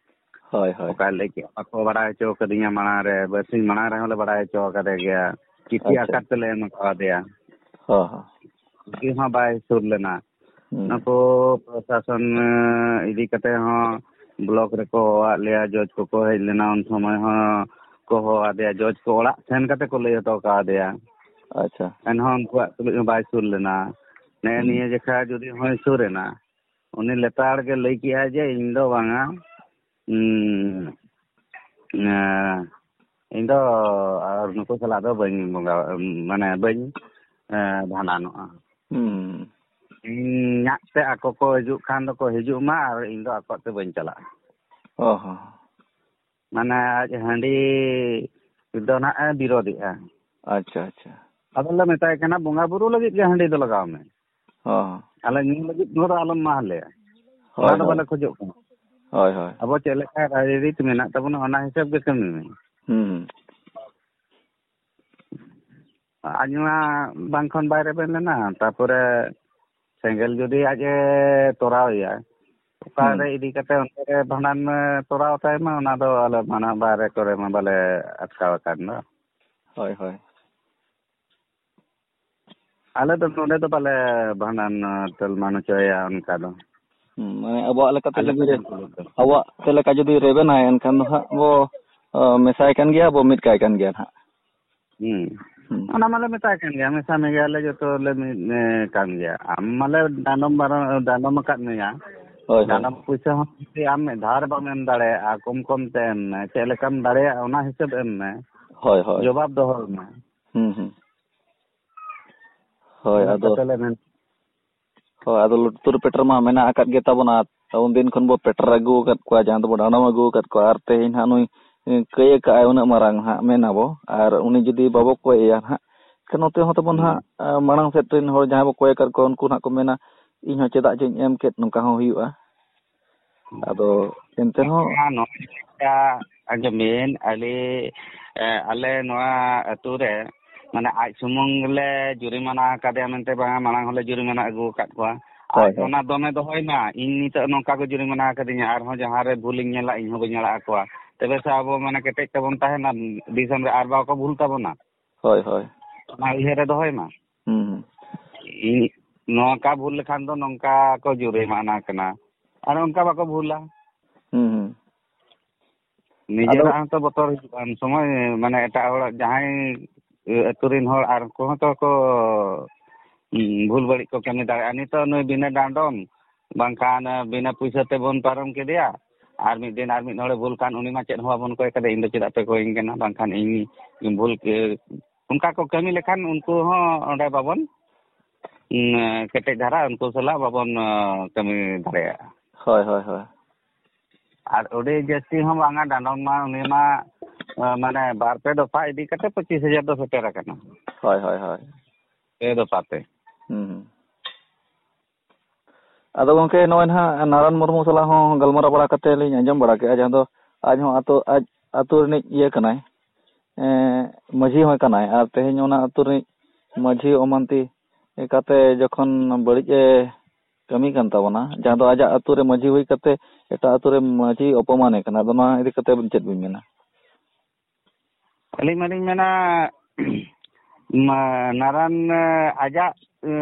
ᱦᱳᱭ, ᱦᱳᱭ᱾ ᱚᱠᱟᱭ ᱞᱟᱹᱭ ᱠᱮᱫ, ᱵᱟᱠᱚ ᱵᱟᱲᱟᱭ ᱦᱚᱪᱚ ᱠᱟᱫᱤᱧᱟ ᱢᱟᱲᱟᱝ ᱨᱮ, ᱵᱟᱨᱥᱤᱧ ᱢᱟᱲᱟᱝ ᱨᱮᱦᱚᱸ ᱞᱮ ᱵᱟᱲᱟᱭ ᱦᱚᱪᱚ ᱟᱠᱟᱫᱮ ᱜᱮᱭᱟ, ᱪᱤᱴᱷᱤ ᱟᱪᱪᱷᱟ᱾ ᱟᱠᱟᱫ ᱛᱮᱞᱮ ᱮᱢ ᱟᱠᱟᱫᱮᱭᱟ᱾ ᱦᱚᱸ, ᱦᱚᱸ᱾ ᱪᱤᱴᱷᱤ ᱦᱚᱸ ᱵᱟᱭ ᱥᱩᱨ ᱞᱮᱱᱟ᱾ ᱦᱩᱸ᱾ ᱱᱩᱠᱩ ᱯᱨᱚᱥᱟᱥᱚᱱ, ᱮ, ᱤᱫᱤ ᱠᱟᱛᱮ ᱦᱚᱸ ᱵᱞᱚᱠ ᱨᱮᱠᱚ ᱦᱚᱦᱚᱣᱟᱫ ᱞᱮᱭᱟ, ᱡᱚᱡᱽ ᱠᱚᱠᱚ ᱦᱮᱡ ᱞᱮᱱᱟ, ᱩᱱ ᱥᱚᱢᱚᱭ ᱦᱚᱸ ᱠᱚ ᱦᱚᱦᱚ ᱟᱫᱮᱭᱟ, ᱡᱚᱡᱽ ᱠᱚ ᱚᱲᱟᱜ ᱥᱮᱱ ᱠᱟᱛᱮ ᱠᱚ ᱞᱟᱹᱭ ᱦᱚᱴᱚ ᱠᱟᱣᱫᱮᱭᱟ᱾ ᱟᱪᱪᱷᱟ᱾ ᱮᱱᱦᱚᱸ ᱩᱱᱠᱩᱣᱟᱜ ᱛᱩᱞᱩᱡ ᱦᱚᱸ ᱵᱟᱭ ᱥᱩᱨ ᱞᱮᱱᱟ᱾ ᱱᱮᱜᱼᱮ ᱦᱩᱸ᱾ ᱱᱤᱭᱟᱹ ᱡᱮᱠᱷᱟ ᱡᱩᱫᱤ ᱦᱚᱸᱭ ᱥᱩᱨ ᱮᱱᱟ, ᱩᱱᱤ ᱞᱮᱛᱟᱲ ᱜᱮ ᱞᱟᱹᱭ ᱠᱮᱜᱼᱟᱭ ᱡᱮ, "ᱤᱧ ᱫᱚ ᱵᱟᱝᱟ, ᱩᱸ, ᱮᱸ, ᱤᱧ ᱫᱚ ᱟᱨ ᱱᱩᱠᱩ ᱥᱟᱞᱟᱜ ᱫᱚ ᱵᱟᱹᱧ ᱵᱚᱸᱜᱟ, ᱢᱟᱱᱮ ᱵᱟᱹᱧ, ᱮᱸ, ᱵᱷᱟᱸᱰᱟᱱᱚᱜᱼᱟ᱾ ᱦᱩᱸ᱾ ᱤᱧᱟᱹᱜ ᱛᱮ ᱟᱠᱚ ᱠᱚ ᱦᱤᱡᱩᱜ ᱠᱷᱟᱱ ᱫᱚᱠᱚ ᱦᱤᱡᱩᱜ ᱢᱟ, ᱟᱨ ᱤᱧ ᱫᱚ ᱟᱠᱚᱣᱟᱜ ᱛᱮ ᱵᱟᱹᱧ ᱪᱟᱞᱟᱜᱼᱟ᱾" ᱚ ᱦᱚᱸ᱾ ᱢᱟᱱᱮ ᱟᱡ ᱦᱟᱺᱰᱤ ᱫᱚ ᱱᱟᱜ ᱮ ᱵᱤᱨᱳᱫᱮᱜᱼᱟ᱾ ᱟᱪᱪᱷᱟ, ᱟᱪᱪᱷᱟ᱾ ᱟᱫᱚ ᱞᱮ ᱢᱮᱛᱟᱭ ᱠᱟᱱᱟ, "ᱵᱚᱸᱜᱟ ᱵᱩᱨᱩ ᱞᱟᱹᱜᱤᱫ ᱜᱮ ᱦᱟᱺᱰᱤ ᱫᱚ ᱞᱟᱜᱟᱣ ᱢᱮ᱾ ᱦᱚᱸ᱾ ᱟᱞᱮ ᱧᱩ ᱞᱟᱹᱜᱤᱫ ᱫᱚ ᱟᱞᱚᱢ ᱮᱢᱟ ᱞᱮᱭᱟ᱾ ᱦᱳᱭ, ᱚᱱᱟ ᱫᱚ ᱦᱳᱭ᱾ ᱵᱟᱞᱮ ᱠᱷᱚᱡᱚᱜ ᱠᱟᱱᱟ᱾" ᱦᱳᱭ, ᱦᱳᱭ᱾ ᱟᱵᱚ ᱪᱮᱫ ᱞᱮᱠᱟ ᱨᱟᱡᱽᱱᱤᱛᱤ ᱢᱮᱱᱟᱜ ᱛᱟᱵᱚᱱᱟ, ᱚᱱᱟ ᱦᱤᱥᱟᱹᱵ ᱜᱮ ᱠᱟᱹᱢᱤ ᱢᱮ᱾ ᱦᱩᱸ, ᱦᱩᱸ᱾ ᱟᱡ ᱢᱟ ᱵᱟᱝ ᱠᱷᱚᱱ ᱵᱟᱭ ᱨᱮᱵᱮᱱ ᱞᱮᱱᱟ, ᱛᱟᱯᱚᱨᱮ ᱥᱮᱸᱜᱮᱞ ᱡᱩᱫᱤ ᱟᱡ ᱮ ᱛᱚᱨᱟᱣ ᱮᱭᱟ, ᱚᱠᱟᱨᱮ ᱦᱩᱸ᱾ ᱤᱫᱤ ᱠᱟᱛᱮ ᱚᱱᱛᱮ ᱨᱮ ᱵᱷᱟᱸᱰᱟᱱ ᱮ ᱛᱚᱨᱟᱣ ᱛᱟᱭ ᱢᱟ, ᱚᱱᱟ ᱫᱚ ᱟᱞᱮ ᱢᱟᱱᱟ ᱵᱟᱦᱨᱮ ᱠᱚᱨᱮ ᱢᱟ ᱵᱟᱞᱮ ᱟᱴᱠᱟᱣ ᱟᱠᱟᱱ ᱫᱚ᱾ ᱦᱳᱭ, ᱦᱳᱭ᱾ ᱟᱞᱮ ᱫᱚ ᱱᱚᱰᱮ ᱫᱚ ᱵᱟᱞᱮ ᱵᱷᱟᱸᱰᱟᱱ ᱛᱟᱞᱢᱟᱱ ᱦᱚᱪᱚᱭᱟ ᱚᱱᱠᱟ ᱫᱚ᱾ ᱦᱩᱸ, ᱢᱟᱱᱮ ᱟᱵᱚᱣᱟᱜ ᱞᱮᱠᱟᱛᱮ ᱟᱞᱮ ᱡᱩᱫᱤ ᱫᱚ ᱨᱮ-, ᱡᱟᱹᱱᱛᱩ ᱞᱩᱫ ᱫᱚ᱾ ᱟᱵᱚᱣᱟᱜ ᱪᱮᱫ ᱞᱮᱠᱟ ᱡᱩᱫᱤ ᱨᱮᱵᱮᱱᱟᱭ, ᱮᱱᱠᱷᱟᱱ ᱫᱚ ᱦᱟᱸᱜ ᱵᱚ, ᱚ, ᱢᱮᱥᱟᱭ ᱠᱟᱱ ᱜᱮᱭᱟ, ᱵᱚ ᱢᱤᱫ ᱠᱟᱭ ᱠᱟᱱ ᱜᱮᱭᱟ ᱱᱟᱦᱟᱜ᱾ ᱦᱩᱸ᱾ ᱦᱩᱸ᱾ ᱚᱱᱟ ᱢᱟᱞᱮ ᱢᱮᱛᱟᱭ ᱠᱟᱱ ᱜᱮᱭᱟ, ᱢᱮᱥᱟ ᱢᱮᱜᱮᱭᱟᱞᱮ, ᱡᱚᱛᱚ ᱞᱮ ᱢᱤᱫ, ᱮ, ᱠᱟᱱ ᱜᱮᱭᱟ᱾ ᱟᱢ ᱢᱟᱞᱮ ᱰᱟᱸᱰᱚᱢ ᱵᱟᱨᱚ-, ᱰᱟᱸᱰᱚᱢ ᱟᱠᱟᱫ ᱢᱮᱭᱟ᱾ ᱦᱳᱭ, ᱦᱳᱭ᱾ ᱰᱟᱸᱰᱚᱢ ᱯᱩᱭᱥᱟᱹ ᱦᱚᱸ ᱡᱩᱫᱤ ᱟᱢ ᱢᱤᱫ ᱫᱷᱟᱣ ᱨᱮ ᱵᱟᱢ ᱮᱢ ᱫᱟᱲᱮᱭᱟᱜᱼᱟ, ᱠᱚᱢ ᱠᱚᱢ ᱛᱮ ᱮᱢ ᱢᱮ, ᱪᱮᱫ ᱞᱮᱠᱟᱢ ᱫᱟᱲᱮᱭᱟᱜᱼᱟ ᱚᱱᱟ ᱦᱤᱥᱟᱹᱵ ᱮᱢ ᱢᱮ᱾ ᱦᱳᱭ, ᱦᱳᱭ᱾ ᱡᱚᱵᱟᱵ ᱫᱚᱦᱚᱭ ᱢᱮ᱾ ᱦᱩᱸ, ᱦᱩᱸ᱾ ᱦᱳᱭ, ᱚᱱᱟ ᱟᱫᱚ ᱠᱟᱛᱷᱟ ᱞᱮ ᱢᱮᱱ ᱦᱳᱭ, ᱟᱫᱚ ᱞᱩᱛᱩᱨ ᱯᱮᱴᱮᱨ ᱢᱟ ᱢᱮᱱᱟᱜ ᱟᱠᱟᱫ ᱜᱮ ᱛᱟᱵᱚᱱᱟ᱾ ᱩᱱᱫᱤᱱ ᱠᱷᱚᱱ ᱵᱚ ᱯᱮᱴᱮᱨ ᱟᱹᱜᱩ ᱟᱠᱟᱫ ᱠᱚᱣᱟ, ᱡᱟᱦᱟᱸ ᱫᱚᱵᱚ ᱰᱟᱸᱰᱚᱢ ᱟᱹᱜᱩ ᱟᱠᱟᱫ ᱠᱚᱣᱟ, ᱟᱨ ᱛᱮᱦᱮᱧ ᱦᱟᱸᱜ ᱱᱩᱭ, ᱮ, ᱠᱟᱹᱭ ᱟᱠᱟᱫ ᱟᱭ ᱩᱱᱟᱹᱜ ᱢᱟᱨᱟᱝ ᱦᱟᱸᱜ ᱢᱮᱱ ᱟᱵᱚ, ᱟᱨ ᱩᱱᱤ ᱡᱩᱫᱤ ᱵᱟᱵᱚ ᱠᱚᱭᱮᱭᱟ ᱦᱟᱸᱜ, ᱠᱷᱟᱱ ᱱᱚᱛᱮ ᱦᱚᱸ ᱛᱟᱵᱚᱱ ᱦᱩᱸ᱾ ᱦᱟᱸᱜ, ᱮ, ᱢᱟᱲᱟᱝ ᱥᱮᱫ ᱨᱮᱱ ᱦᱚᱲ ᱡᱟᱦᱟᱸᱭ ᱵᱚ ᱠᱚᱭ ᱟᱠᱟᱫ ᱠᱚᱣᱟ, ᱩᱱᱠᱩ ᱱᱟᱦᱟᱜ ᱠᱚ ᱢᱮᱱᱟ, "ᱤᱧ ᱦᱚᱸ ᱪᱮᱫᱟᱜ ᱪᱚᱧ ᱮᱢ ᱠᱮᱫ?" ᱱᱚᱝᱠᱟ ᱦᱚᱸ ᱦᱩᱭᱩᱜᱼᱟ᱾ ᱟᱫᱚ ᱮᱱᱛᱮ ᱨᱮᱦᱚᱸ ᱱᱚᱣᱟ ᱞᱮᱠᱟ ᱟᱸᱡᱚᱢ ᱵᱤᱱ, ᱟᱞᱮ, ᱮ, ᱟᱞᱮ ᱱᱚᱣᱟ ᱟᱹᱛᱩ ᱨᱮ, ᱢᱟᱱᱮ, ᱟᱡ ᱥᱩᱢᱩᱝ ᱜᱮᱞᱮ ᱡᱩᱨᱤᱢᱟᱱᱟ ᱟᱠᱟᱫᱮᱭᱟ ᱢᱮᱱᱛᱮ ᱵᱟᱝᱟ, ᱢᱟᱲᱟᱝ ᱦᱚᱸᱞᱮ ᱡᱩᱨᱤᱢᱟᱱᱟ ᱟᱹᱜᱩ ᱟᱠᱟᱫ ᱠᱚᱣᱟ᱾ ᱟᱡ ᱦᱳᱭ, ᱦᱳᱭ᱾ ᱚᱱᱟ ᱫᱚᱢᱮ ᱫᱚᱦᱚᱭ ᱢᱟ, ᱤᱧ ᱱᱤᱛᱚᱜ ᱱᱚᱝᱠᱟ ᱠᱚ ᱡᱩᱨᱤᱢᱟᱱᱟ ᱟᱠᱟᱫᱤᱧᱟ, ᱟᱨᱦᱚᱸ ᱡᱟᱦᱟᱸ ᱨᱮ ᱵᱷᱩᱞᱤᱧ ᱧᱮᱞᱟ, ᱤᱧ ᱦᱚᱸ ᱵᱟᱹᱧ ᱟᱲᱟᱜ ᱟᱠᱚᱣᱟ᱾ ᱛᱚᱵᱮ ᱥᱮ ᱟᱵᱚ, ᱢᱟᱱᱮ, ᱠᱮᱴᱮᱡ ᱛᱮᱵᱚᱱ ᱛᱟᱦᱮᱱᱟ, ᱫᱤᱥᱚᱢ ᱨᱮ ᱟᱨ ᱵᱟᱠᱚ ᱵᱷᱩᱞ ᱛᱟᱵᱚᱱᱟ᱾ ᱦᱳᱭ, ᱦᱳᱭ᱾ ᱚᱱᱟ ᱩᱭᱦᱟᱹᱨ ᱨᱮ ᱫᱚᱦᱚᱭ ᱢᱟ᱾ ᱦᱩᱸ, ᱦᱩᱸ᱾ ᱤᱧ, ᱱᱚᱝᱠᱟ ᱵᱷᱩᱞ ᱞᱮᱠᱷᱟᱱ ᱫᱚ ᱱᱚᱝᱠᱟ ᱠᱚ ᱡᱩᱨᱤᱢᱟᱱᱟ ᱠᱟᱱᱟ, ᱟᱨ ᱚᱱᱠᱟ ᱵᱟᱠᱚ ᱵᱷᱩᱞᱟ᱾ ᱦᱩᱸ, ᱦᱩᱸ᱾ ᱟᱫᱚ ᱱᱤᱡᱮᱨᱟᱜ ᱦᱚᱸᱛᱚ ᱵᱚᱛᱚᱨ ᱦᱤᱡᱩᱜᱼᱟ ᱩᱱ ᱥᱚᱢᱚᱭ, ᱢᱟᱱᱮ, ᱮᱴᱟᱜ ᱦᱚᱲᱟᱜ ᱡᱟᱦᱟᱸᱭ, ᱮ, ᱟᱹᱛᱩ ᱨᱮᱱ ᱦᱚᱲ ᱟᱨ ᱠᱚᱦᱚᱸ ᱛᱚ ᱠᱚ, ᱩᱸ, ᱵᱷᱩᱞ ᱵᱟᱹᱲᱤᱡ ᱠᱚ ᱠᱟᱹᱢᱤ ᱫᱟᱲᱮᱭᱟᱜᱼᱟ᱾ ᱱᱤᱛᱚᱜ ᱱᱩᱭ ᱵᱤᱱᱟᱹ ᱰᱟᱸᱰᱚᱢ, ᱵᱟᱝᱠᱷᱟᱱ, ᱮ, ᱵᱤᱱᱟᱹ ᱯᱩᱭᱥᱟᱹ ᱛᱮᱵᱚᱱ ᱯᱟᱨᱚᱢ ᱠᱮᱫᱮᱭᱟ, ᱟᱨ ᱢᱤᱫ ᱫᱤᱱ ᱟᱨ ᱢᱤᱫ ᱦᱚᱲᱮ ᱵᱷᱩᱞ ᱠᱷᱟᱱ, ᱩᱱᱤ ᱢᱟ ᱪᱮᱫ ᱦᱚᱸ ᱵᱟᱵᱚᱱ ᱠᱚᱭ ᱠᱟᱫᱮ, "ᱤᱧ ᱫᱚ ᱪᱮᱫᱟᱜ ᱯᱮ ᱠᱚᱭᱤᱧ ᱠᱟᱱᱟ?" ᱵᱟᱝᱠᱷᱟᱱ ᱤᱧ ᱵᱷᱩᱞ, ᱮ, ᱚᱱᱠᱟ ᱠᱚ ᱠᱟᱹᱢᱤ ᱞᱮᱠᱷᱟᱱ ᱩᱱᱠᱩ ᱦᱚᱸ ᱚᱸᱰᱮ ᱵᱟᱵᱚᱱ, ᱩᱸ, ᱠᱮᱴᱮᱡ ᱫᱷᱟᱨᱟ ᱩᱱᱠᱩ ᱥᱟᱞᱟᱜ ᱵᱟᱵᱚᱱ, ᱮ, ᱠᱟᱹᱢᱤ ᱫᱟᱲᱮᱭᱟᱜᱼᱟ᱾ ᱦᱳᱭ, ᱦᱳᱭ, ᱦᱳᱭ᱾ ᱟᱨ ᱟᱹᱰᱤ ᱡᱟᱹᱥᱛᱤ ᱦᱚᱸ ᱵᱟᱝᱟ, ᱰᱟᱸᱰᱚᱢ ᱢᱟ ᱩᱱᱤ ᱢᱟ, ᱮ, ᱢᱟᱱᱮ, ᱵᱟᱨ ᱯᱮ ᱫᱚᱯᱷᱟ ᱤᱫᱤ ᱠᱟᱛᱮ ᱯᱚᱸᱪᱤᱥ ᱦᱟᱡᱟᱨ ᱫᱚ ᱥᱮᱴᱮᱨ ᱟᱠᱟᱱᱟ᱾ ᱦᱳᱭ, ᱦᱳᱭ, ᱦᱳᱭ᱾ ᱯᱮ ᱫᱚᱯᱷᱟ ᱛᱮ᱾ ᱦᱩᱸ, ᱦᱩᱸ᱾ ᱟᱫᱚ ᱜᱚᱢᱠᱮ, ᱱᱚᱜᱼᱚᱭ ᱱᱟᱦᱟᱜ ᱱᱟᱨᱟᱱ ᱢᱩᱨᱢᱩ ᱥᱟᱞᱟᱜ ᱦᱚᱸ ᱜᱟᱞᱢᱟᱨᱟᱣ ᱵᱟᱲᱟ ᱠᱟᱛᱮ ᱞᱤᱧ ᱟᱸᱡᱚᱢ ᱵᱟᱲᱟ ᱠᱮᱜᱼᱟ, ᱡᱟᱦᱟᱸ ᱫᱚ ᱟᱡ ᱦᱚᱸ ᱟᱛᱳ, ᱟᱡ ᱟᱛᱳ ᱨᱤᱱᱤᱡ ᱤᱭᱟᱹ ᱠᱟᱱᱟᱭ, ᱮᱸ, ᱢᱟᱹᱡᱷᱤ ᱦᱚᱸ ᱠᱟᱱᱟᱭ, ᱟᱨ ᱛᱮᱦᱮᱧ ᱚᱱᱟ ᱟᱛᱳ ᱨᱤᱱᱤᱡ ᱢᱟᱹᱡᱷᱤ ᱚᱢᱟᱱᱛᱤ ᱠᱟᱛᱮ ᱡᱚᱠᱷᱚᱱ ᱵᱟᱹᱲᱤᱡ ᱮ ᱠᱟᱹᱢᱤ ᱠᱟᱱ ᱛᱟᱵᱚᱱᱟ, ᱡᱟᱦᱟᱸ ᱫᱚ ᱟᱡᱟᱜ ᱟᱛᱳ ᱨᱮ ᱢᱟᱹᱡᱷᱤ ᱦᱩᱭ ᱠᱟᱛᱮ ᱮᱴᱟᱜ ᱟᱛᱳ ᱨᱮ ᱢᱟᱹᱡᱷᱤ ᱚᱯᱚᱢᱟᱱᱮ ᱠᱟᱱᱟ᱾ ᱟᱫᱚ ᱱᱚᱣᱟ ᱤᱫᱤ ᱠᱟᱛᱮ ᱟᱵᱤᱱ ᱪᱮᱫ ᱵᱤᱱ ᱢᱮᱱᱟ? ᱟᱹᱞᱤᱧ ᱢᱟᱞᱤᱧ ᱢᱮᱱᱟ, ᱢᱟ-, ᱱᱟᱨᱟᱱ, ᱮ, ᱟᱡᱟᱜ, ᱮ,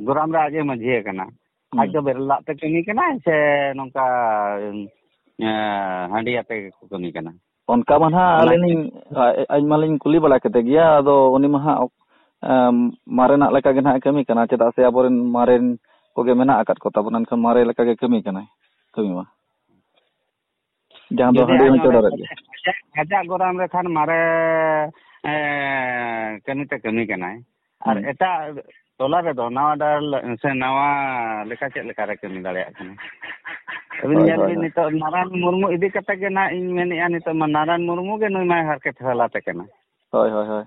ᱜᱚᱨᱟᱢ ᱨᱮ ᱟᱡ ᱮ ᱢᱟᱹᱡᱷᱤ ᱟᱠᱟᱱᱟ᱾ ᱦᱩᱸ᱾ ᱟᱡ ᱫᱚ ᱵᱮᱨᱮᱞ ᱫᱟᱜ ᱛᱮ ᱠᱟᱹᱢᱤ ᱠᱟᱱᱟᱭ ᱥᱮ ᱱᱚᱝᱠᱟ, ᱮ, ᱦᱟᱺᱰᱤ ᱟᱛᱮ ᱜᱮᱠᱚ ᱠᱟᱹᱢᱤ ᱠᱟᱱᱟ? ᱚᱱᱠᱟ ᱢᱟ ᱱᱟᱦᱟᱜ ᱚᱱᱟ ᱟᱹᱞᱤᱧ ᱞᱤᱧ, ᱟ-, ᱟᱡ ᱢᱟᱞᱤᱧ ᱠᱩᱞᱤ ᱵᱟᱲᱟ ᱠᱮᱫᱮ ᱜᱮᱭᱟ, ᱟᱫᱚ ᱩᱱᱤ ᱢᱟ ᱦᱟᱸᱜ, ᱮᱢ, ᱢᱟᱨᱮᱱᱟᱜ ᱞᱮᱠᱟ ᱜᱮ ᱱᱟᱦᱟᱜ ᱮ ᱠᱟᱹᱢᱤ ᱠᱟᱱᱟ, ᱪᱮᱫᱟᱜ ᱥᱮ ᱟᱵᱚᱨᱮᱱ ᱢᱟᱨᱮᱱ ᱠᱚᱜᱮ ᱢᱮᱱᱟᱜ ᱟᱠᱟᱫ ᱠᱚ ᱛᱟᱵᱚᱱᱟ, ᱮᱱᱠᱷᱟᱱ ᱢᱟᱨᱮ ᱞᱮᱠᱟ ᱜᱮ ᱠᱟᱹᱢᱤ ᱠᱟᱱᱟᱭ, ᱠᱟᱹᱢᱤ ᱢᱟ᱾ ᱡᱟᱦᱟᱸ ᱫᱚ ᱡᱩᱫᱤ ᱦᱟᱺᱰᱤ ᱟᱡ ᱦᱚᱸ ᱚᱸᱰᱮ ᱪᱚᱰᱚᱨᱮᱫ ᱜᱮ᱾ ᱟᱡᱟᱜ, ᱟᱡᱟᱜ ᱜᱚᱨᱟᱢ ᱨᱮ ᱠᱷᱟᱱ ᱢᱟᱨᱮ, ᱮ, ᱠᱟᱹᱢᱤ ᱛᱮ ᱠᱟᱹᱢᱤ ᱠᱟᱱᱟᱭ᱾ ᱟᱨ ᱦᱩᱸ᱾ ᱮᱴᱟᱜ ᱴᱚᱞᱟ ᱨᱮᱫᱚ ᱱᱟᱣᱟ ᱰᱟᱦᱟᱨ ᱞᱮ-, ᱥᱮ ᱱᱟᱣᱟ ᱞᱮᱠᱟ ᱪᱮᱫ ᱞᱮᱠᱟ ᱨᱮ ᱠᱟᱹᱢᱤ ᱫᱟᱲᱮᱭᱟᱜ ᱠᱟᱱᱟ? ᱟᱹᱵᱤᱱ ᱦᱳᱭ, ᱧᱮᱞ ᱦᱳᱭ, ᱵᱤᱱ ᱦᱳᱭ᱾ ᱱᱤᱛᱚᱜ ᱱᱟᱨᱟᱱ ᱢᱩᱨᱢᱩ ᱤᱫᱤ ᱠᱟᱛᱮ ᱜᱮ ᱱᱟᱦᱟᱜ ᱤᱧ ᱢᱮᱱᱮᱫᱼᱟ, ᱱᱤᱛᱚᱜ ᱢᱟ ᱱᱟᱨᱟᱱ ᱢᱩᱨᱢᱩ ᱜᱮ ᱱᱩᱭ ᱢᱟᱭ ᱦᱟᱨᱠᱮᱛ ᱦᱟᱞᱟᱛᱮ ᱠᱟᱱᱟ᱾ ᱦᱳᱭ, ᱦᱳᱭ, ᱦᱳᱭ᱾